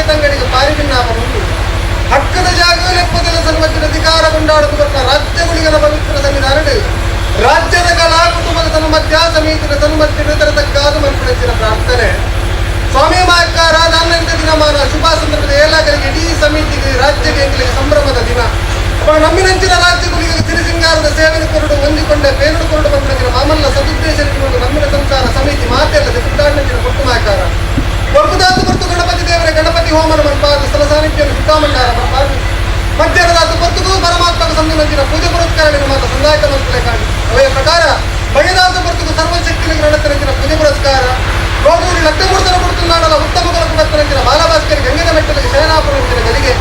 ತಂಗಡಿಗೆ ಪಾರಿಬಿನ್ನಾಪ ಉಂಟು. ಹಕ್ಕದ ಜಾಗ ಲೆಪ್ಪದೆಲ್ಲ ಸರ್ವಜ್ಞ ಅಧಿಕಾರ ಕೊಂಡಾಡಲು ಬರ್ತ ರಾಜ್ಯಗಳಿಗನ ಪವಿತ್ರ ಸನ್ನಿಧಾನಡು ರಾಜ್ಯದ ಕಲಾ ಕುಟುಂಬದ ತನುಮಧ್ಯ ಸಮಿತಿನ ತನುಮಧ್ಯದ ತರತಕ್ಕಾದ ಮನ್ಪುಣಂಚಿನ ಪ್ರಾರ್ಥನೆ. ಸ್ವಾಮಿ ಮಾಯಕಾರ ದಾನಂದ ದಿನಮಾನ ಶುಭ ಸಂದರ್ಭದ ಏಲಾಗಲಿಗೆ ಇಡೀ ಸಮಿತಿಗೆ ರಾಜ್ಯಕ್ಕೆ ಎಂಗಳಿಗೆ ಸಂಭ್ರಮದ ದಿನ. ಅವಾಗ ನಮ್ಮಿನಂಚಿನ ರಾಜ್ಯಗಳಿಗೆ ಸಿರಿಸಿಂಗಾರದ ಸೇವೆಯನ್ನು ಕೊರಡು ಹೊಂದಿಕೊಂಡ ಬೇರುಡು ಕೊರಡು ಬಂದಿನ ಮಾಮಲ್ಲ ಸದುದ್ದೇಶ ಇಟ್ಟುಕೊಂಡು ನಮ್ಮಿನ ಸಂಸಾರ ಸಮಿತಿ ಮಾತೆಲ್ಲ ಪುಟ್ಟಾಡಿನ ಕೊಟ್ಟು ಮಾಯಕಾರ ಹೊರಗುದಾತು ಹೊರತು ಗಣಪತಿ ದೇವರ ಗಣಪತಿ ಹೋಮನ ಮನ್ಪಾದ ಸ್ಥಳ ಸಾನ್ನಿಧ್ಯವನ್ನು ಸುತ್ತಾಮಂಡಾರ ಮನ್ಪಾದು ಮಧ್ಯಾಹ್ನದಾತು ಹೊತ್ತುಗೂ ಪರಮಾತ್ಮಕ ಸಂದಿನಂಚಿನ ಪೂಜೆ ಪುರಸ್ಕಾರಗಳನ್ನು ಮಾತ್ರ ಸಂದಾಯಕ ಮಕ್ಕಳೇ ಕಾಣಿ. ಅವೆಯ ಪ್ರಕಾರ ಬಯದಾದ ಹೊರತುಗೂ ಸರ್ವಶಕ್ತಿಗಳಿಗೆ ನಡತನಂಚಿನ ಪೂಜೆ ಪುರಸ್ಕಾರ ರೋಗೂರಿ ಲಗ್ನಮೂರ್ತನ ಕೊಡುತ್ತಿನ್ನಾಡಲ ಉತ್ತಮ ಕೊಲಕು ಬಾಲಭಾಸ್ಕರಿ ಗಂಗದ ಮೆಟ್ಟಲಿಗೆ ಶಯನಾಪುರಂಚಿನ ಗಲಿಗೆ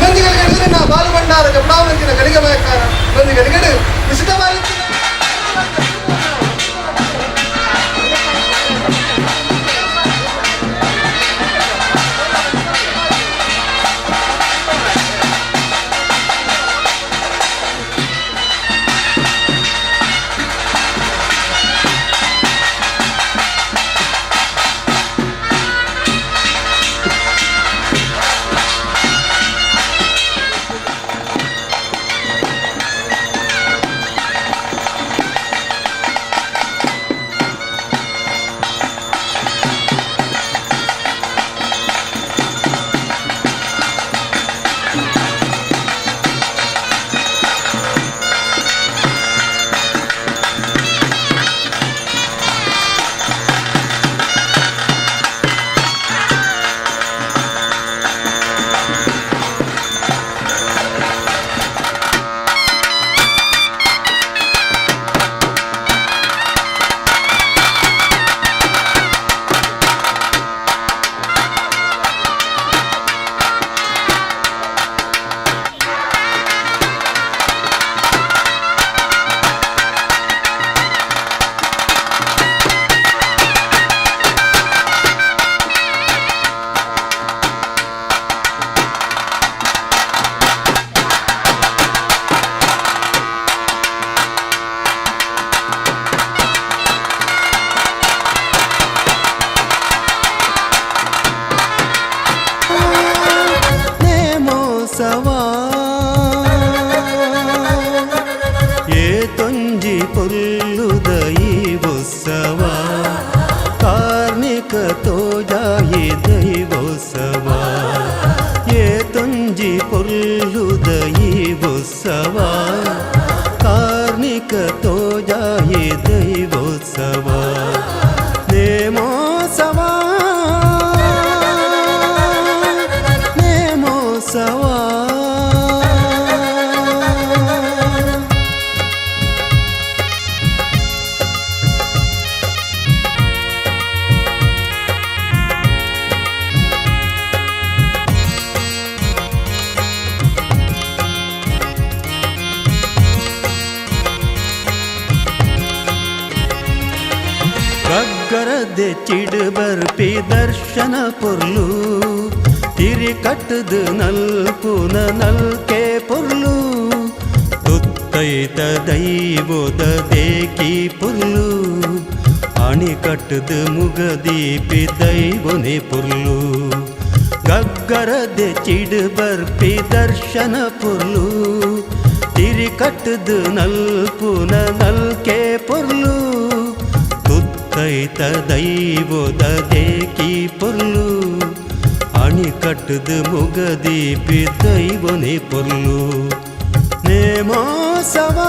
ನೊಂದಿಗಳಿಗೆ ಎದುರಿನ ಬಾಲುಭಂಡಾರ ಜಪಡಾವನಂಚಿನ ಗಲಿಗೆ ಮಯಕಾರ ನೊಂದಿಗಳಿಗೆಡು ವಿಶಿಷ್ಟವಾಗಿ. ನೇಮೋತ್ಸವ ಏತೊಂಜಿ ಪೊಲ್ಲುದ ಈ ಉತ್ಸವ ಕಾರ್ಣಿಕ ತೋಜಾಯಿ ದೈವೋತ್ಸವ. ಏತೊಂಜಿ ಪೊಲ್ಲುದ ಈ ಉತ್ಸವ ಕಾರ್ಣಿಕ ತೋಜಾಯಿ ದೈವೋತ್ಸವ. ನೇಮೋತ್ಸವ ನೇಮೋತ್ಸವ. ಗಗ್ಗರದೆ ಚಿಡುಬರ್ಪಿ ದರ್ಶನ ಪೊರ್ಲು ತಿರಿ ಕಟ್ಟದು ನಲ್ಪುನ ನಲ್ಕೆ ಪೊರ್ಲು ತುತ್ತೈತ ದೈವೋದ ದೇಕಿ ಪೊರ್ಲು ಅಣಿ ಕಟ್ಟದು ಮುಗದೀಪಿ ದೈವನೆ ಪೊರ್ಲು. ಗಗ್ಗರದೆ ಚಿಡುಬರ್ಪಿ ದರ್ಶನ ಪೊರ್ಲು ತಿರಿ ಕಟ್ಟದು ನಲ್ಪುನ ನಲ್ಕೆ ಪೊರ್ಲು ತುತ್ತೈತ ದೈವೋದ ದೇಕಿ ಪೊರ್ಲು ಅಣಿ ಕಟ್ಟದು ಮುಗದೀಪಿ ದೈವನೆ ಪೊರ್ಲು. ನೇಮೋತ್ಸವ.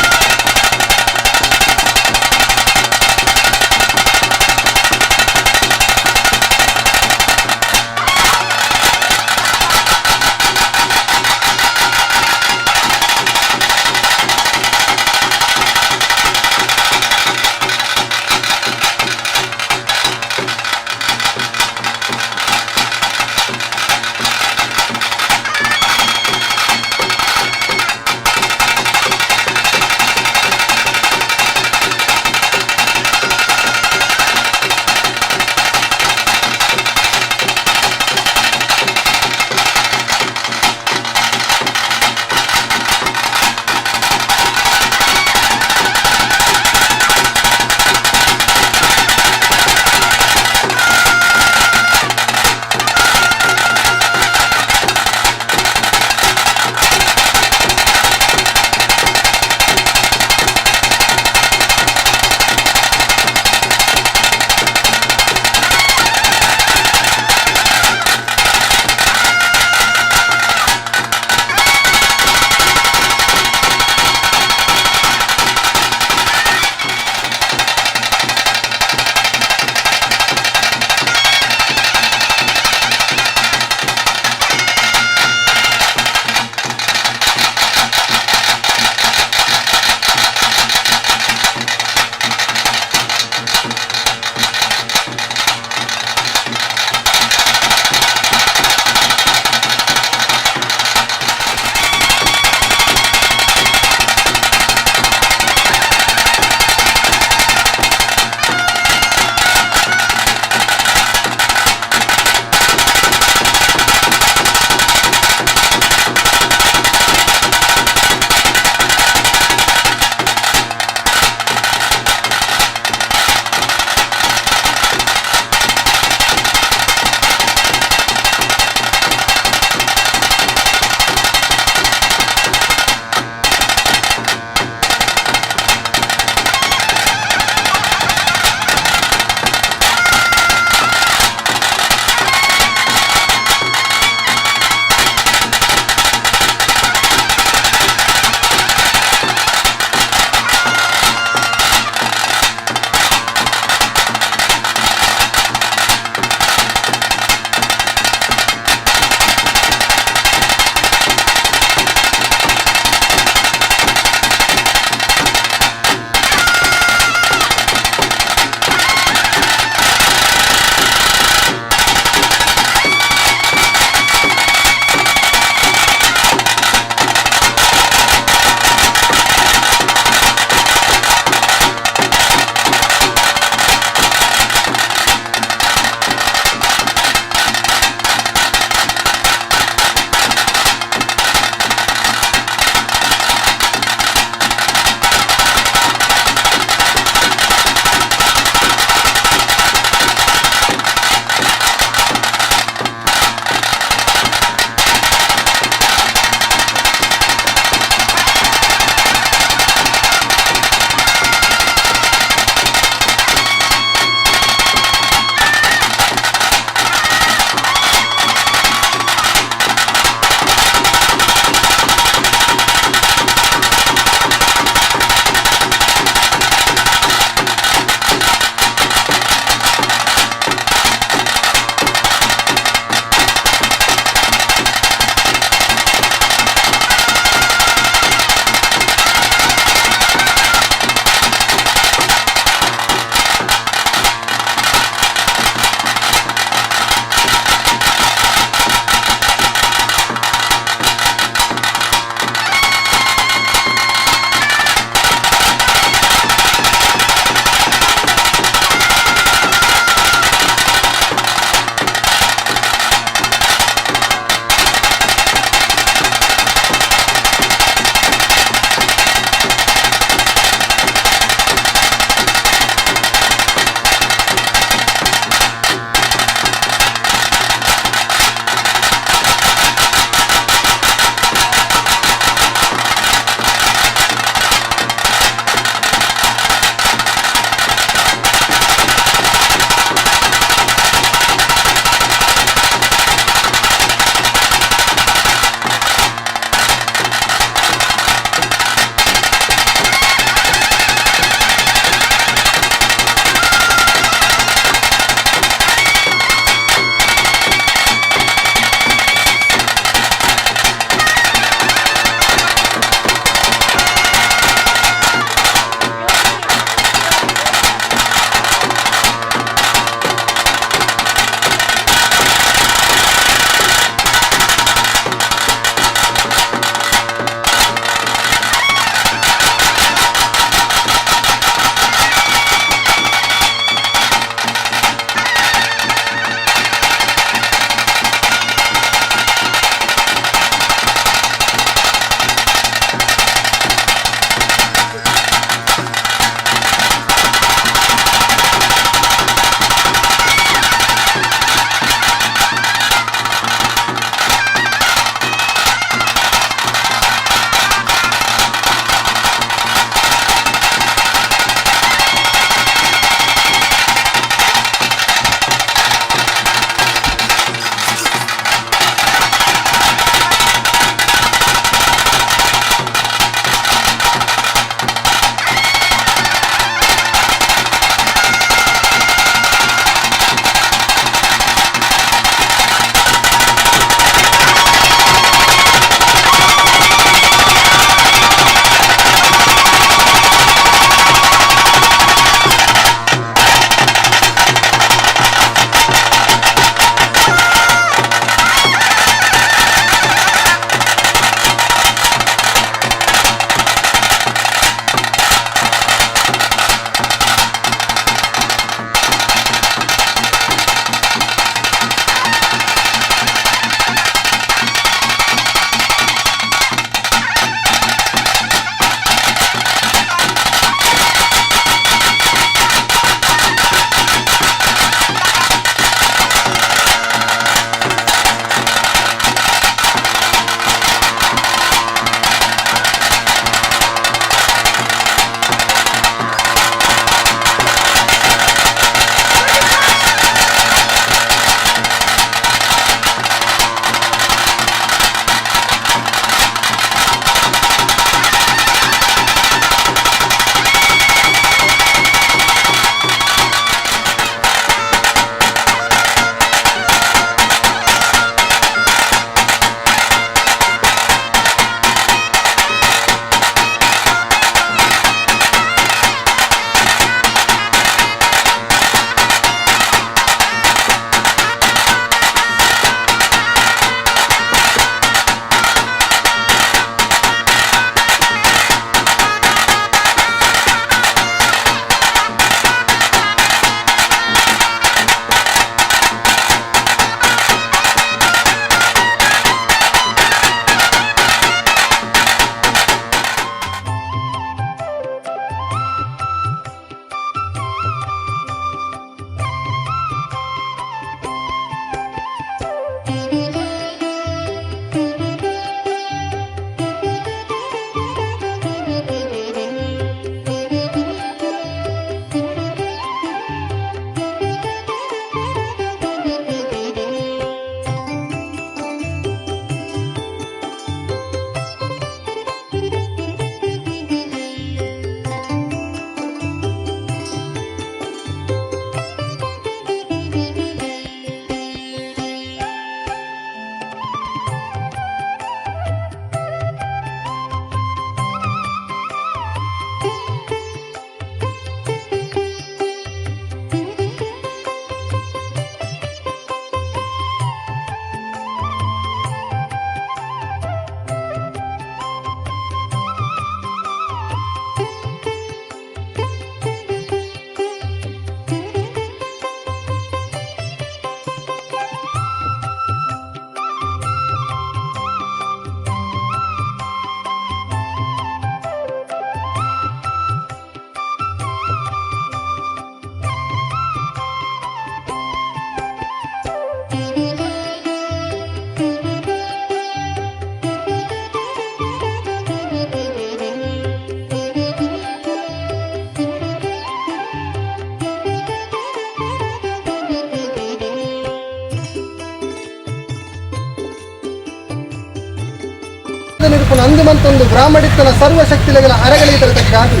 ನಿರುಪುನ ಅಂದುಮಂತೊಂದು ಬ್ರಾಹ್ಮಡಿತ್ತನ ಸರ್ವಶಕ್ತಿಲೆಗಳ ಅರಗಳಿತರ ತಕ್ಕಾಗಿ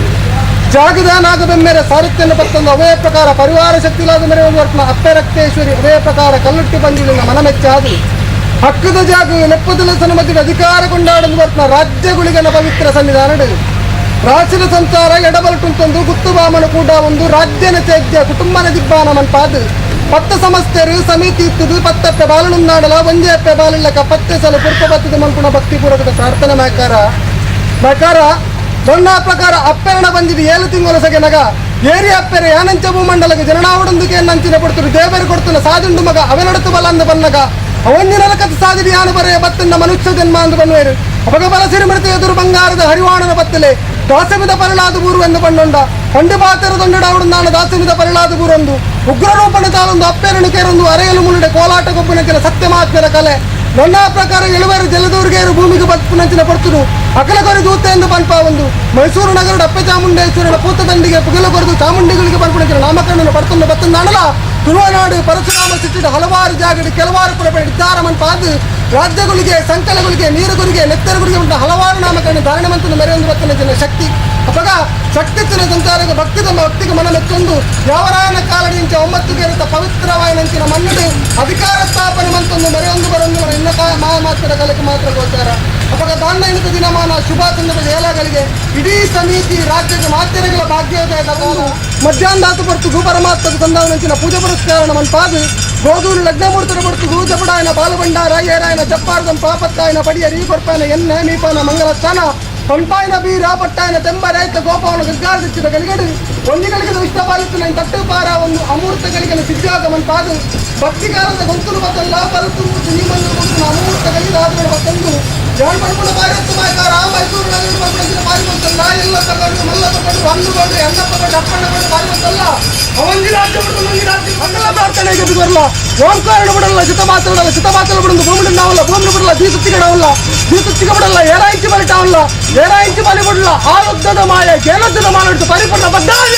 ಜಾಗದ ನಾಗಬೆಮ್ಮೆರ ಸಾರಥ್ಯನ ಪತ್ತೊಂದು ಅವೇ ಪ್ರಕಾರ ಪರಿವಾರ ಶಕ್ತಿಲಾದ ಮೇರೆ ಒಂದು ವರ್ಪಣ ಅಪ್ಪೆ ರಕ್ತೇಶ್ವರಿ ಅವೇ ಪ್ರಕಾರ ಕಲ್ಲುಟ್ಟಿ ಬಂದಿಳಿನ ಮನಮೆಚ್ಚಾದು ಹಕ್ಕದ ಜಾಗ ನೆಪ್ಪದಲ ಸನ್ಮತಿಗೆ ಅಧಿಕಾರ ಕೊಂಡಾಡಲು ವರ್ಪಣ ರಾಜ್ಯಗುಳಿಗನ ಪವಿತ್ರ ಸನ್ನಿಧಾನಡು ಪ್ರಾಚೀನ ಸಂಸಾರ ಎಡಬಲಟುಂತೊಂದು ಗುತ್ತುಬಾಮನ ಕೂಡ ಒಂದು ರಾಜ್ಯನ ಚೇದ್ಯ ಕುಟುಂಬನ ದಿಬ್ಬಾನ ಮನ್ಪಾದು ಪತ್ತ ಸಮಸ್ತೆರು ಸಮಿತಿ ಇತ್ತದು ಪತ್ತಪ್ಪೆ ಬಾಲನುಂದಾಡಲ ಒಂಜೆಪ್ಪೆ ಬಾಲಿಲ್ಲಕ ಪತ್ತೆ ಸಲ ಪುರ್ಪ ಪತ್ತದ ಮನ್ಪುಣ ಭಕ್ತಿಪೂರ್ವಕದ ಪ್ರಾರ್ಥನೆ ಮಾಕಾರ ಪ್ರಕಾರ ದೊಣ್ಣ ಪ್ರಕಾರ ಅಪ್ಪೆರಣ ಬಂದಿದ್ದು 7 ತಿಂಗಳ ಸಗೆನಗ ಏರಿ ಅಪ್ಪೆರೆ ಯಾನಂಚ ಭೂಮಂಡಲಕ್ಕೆ ಜನನಾವಡೊಂದಿಗೆ ನಂಚಿನ ಪಡ್ತರು ದೇವರು ಕೊಡ್ತನ ಸಾದುಂಡು ಮಗ ಅವೆನಡತು ಬಲಂದು ಬನ್ನಗ ಅವನ್ನಿನಲಕತ್ ಸಾದಿಡಿ ಯಾನು ಬರೆಯ ಬತ್ತನ್ನ ಮನುಷ್ಯ ಜನ್ಮ ಅಂದು ಬನ್ನುವರು ಅಪಗ ಬಲ ಸಿರಿಮೃತ ಎದುರು ಬಂಗಾರದ ಹರಿವಾಣನ ಬತ್ತಲೆ ದಾಸಮಿದ ಪರಳಾದ ಬೂರು ಎಂದು ಬಣ್ಣೊಂಡ ಪಂಡು ಪಾತ್ರ ದೊಂಡಾವಡು ದಾಸಮಿದ ಪರಳಾದ ಬೂರೊಂದು ಉಗ್ರರೂಪಣ ತಾಳೊಂದು ಅಪ್ಪೆರನು ಕೇರೊಂದು ಅರೆಯಲು ಮುನ್ನುಡೆ ಕೋಲಾಟ ಗೊಬ್ಬುನಂಚಿನ ಸತ್ಯಮಾತ್ಮರ ಕಲೆ ನನ್ನ ಪ್ರಕಾರ ಇಳುವರು ಜಲದೂರ್ಗೇರು ಭೂಮಿಗೆ ಬದುಕುನಂಚಿನ ಪಡ್ತುನು ಅಕಲ ಕೊರಿ ದೂತೆ ಎಂದು ಪನ್ಪ ಒಂದು ಮೈಸೂರು ನಗರದ ಅಪ್ಪೆ ಚಾಮುಂಡೇಶ್ವರನ ಪೂತದಂಡಿಗೆ ಪುಗಲು ಕೊರೆದು ಚಾಮುಂಡಿಗಳಿಗೆ ಪನ್ಪುನಂಚಿನ ನಾಮಕರಣನ ಪಡ್ತುನ್ನು ಬತ್ತಂದಾಣಲ ತುಳುವನಾಡು ಪರಶುರಾಮ ಸಿಟ್ಟಿದ ಹಲವಾರು ಜಾಗಡಿ ಕೆಲವಾರು ಪುರಪಡಿದ್ದಾರ ಮನ್ಪಾದು ರಾಜ್ಯಗಳಿಗೆ ಸಂಕಲಗಳಿಗೆ ನೀರುಗುರಿಗೆ ನೆತ್ತರುಗಳಿಗೆ ಉಂಟು ಹಲವಾರು ನಾಮಕರಣ ಧಾರಣೆ ಮಂತನ ಮೆರೆಯೊಂದು ಬತ್ತನಂಚಿನ ಶಕ್ತಿ ಅಪಗ ಶಕ್ತಿ ಸಂಚಾರಕ ಭಕ್ತಿ ತಮ್ಮ ಭಕ್ತಿಗೆ ಮನ ಮೆಚ್ಚೊಂದು ಯಾವರಾಯನ ಕಾಲಡಿಂಚ 9 ಕೇರಿತ ಪವಿತ್ರವಾಯನಂಚಿನ ಮನ್ನಡು ಅಧಿಕಾರ ಸ್ಥಾಪನೆ ಮಂತೊಂದು ಮೆರೆಯೊಂದು ಬರೊಂದು ಇನ್ನ ಮಾತ್ರ ಕಲೆಗೆ ಮಾತ್ರ ಗೋಚಾರ ಅಪಗ ದಾಂಡ ಎನಿತ ದಿನಮಾನ ಶುಭ ಸಂದರ್ಭದ ಏಲಗಳಿಗೆ ಇಡೀ ಸಮಿತಿ ರಾಜ್ಯದ ಮಾಧ್ಯಮಗಳ ಭಾಗ್ಯೋದಯದ ಮಧ್ಯಾಹ್ನ ಪಡ್ತು ಪರಮಾತ್ಮದ ಸಂದಾವನಂಚಿನ ಪೂಜೆ ಪುರಸ್ಕಾರ ಮನ್ಪಾದು ಗೋದೂರು ಲಗ್ನಮೂರ್ತನ ಪಡ್ತು ಗೂಜಪಡಾಯನ ಬಾಲಭಂಡಾರ ಏರಾಯನ ಚಪ್ಪಾರದಂ ಪಾಪತ್ತಾಯನ ಪಡಿಯ ರೀ ಕೊರ್ಪಾಯನ ಎನ್ನ ಮೀಪಾನ ಮಂಗಲಸ್ಥಾನ ಪಂಪಾಯನ ಬೀರ ಪಟ್ಟಾಯನ ತೆಂಬ ರೈತ ಗೋಪಾವನ ಗಗ್ಗಾರದಿಚ್ಚಿದ ಗಲಿಗಡು ಒಂದಿಗಳಿಗೆ ಇಷ್ಟ ಪಾಲಿತ್ತು ತಟ್ಟು ಪಾರ ಒಂದು ಅಮೂರ್ತಗಳಿಗೆ ಸಿದ್ಧಾಗ ಮನ್ಪಾದು ಭಕ್ತಿಕಾಲದ ಗೊಂತಲು ಬತ್ತಲ್ಲ ಬಲತು ನೀಮನ್ನು ಅಮೂರ್ತ ಗಲಿದಾದಗಳು ಬತ್ತಂದು ಜಾನ್ ಪಡ್ಪುಣ ಪಾರತ್ತು ಮಾಯಕಾರ ಮೈಸೂರು ನಗರ ಪಡ್ಪುಣ ಪಾರಿ ಬಂತಲ್ಲ ಎಲ್ಲಪ್ಪ ಗೌಡ್ರು ಮಲ್ಲಪ್ಪ ಗೌಡ್ರು ಹಣ್ಣು ಗೌಡ್ರು ಅಣ್ಣಪ್ಪ ಗೌಡ್ರು ಅಪ್ಪಣ್ಣ ಗೌಡ್ರು ಪಾರಿ ಬಂತಲ್ಲ ಅವಂಜಿ ರಾಜ್ಯ ಬಿಡು ಮಂಜಿ ರಾಜ್ಯ ಮಂಗಲ ಪ್ರಾರ್ಥನೆಗೆ ಬರಲ್ಲ ಓಂಕಾರ ಬಿಡಲ್ಲ ಚಿತ ಮಾತ್ರ ಚಿತ ಮಾತ್ರ ಬಿಡಲು ಭೂಮಿ ನಾವಲ್ಲ ಭೂಮಿ ಬಿಡಲ್ಲ ದೀಸುತ್ತಿಗಡವಲ್ಲ ದೀಸುತ್ತಿಗ ಬಿಡಲ್ಲ ಏರಾಯಿಂಚಿ ಬಲಿಟಾವಲ್ಲ ಏರಾಯಿಂಚಿ ಬಲಿ ಬಿಡಲ್ಲ ಆಯುದ್ಧದ ಮಾಯ ಗೇಲದ್ದ ಮಾಲಾಡ್ತು ಪರಿಪೂರ್ಣ ಬದ್ಧಾಯ.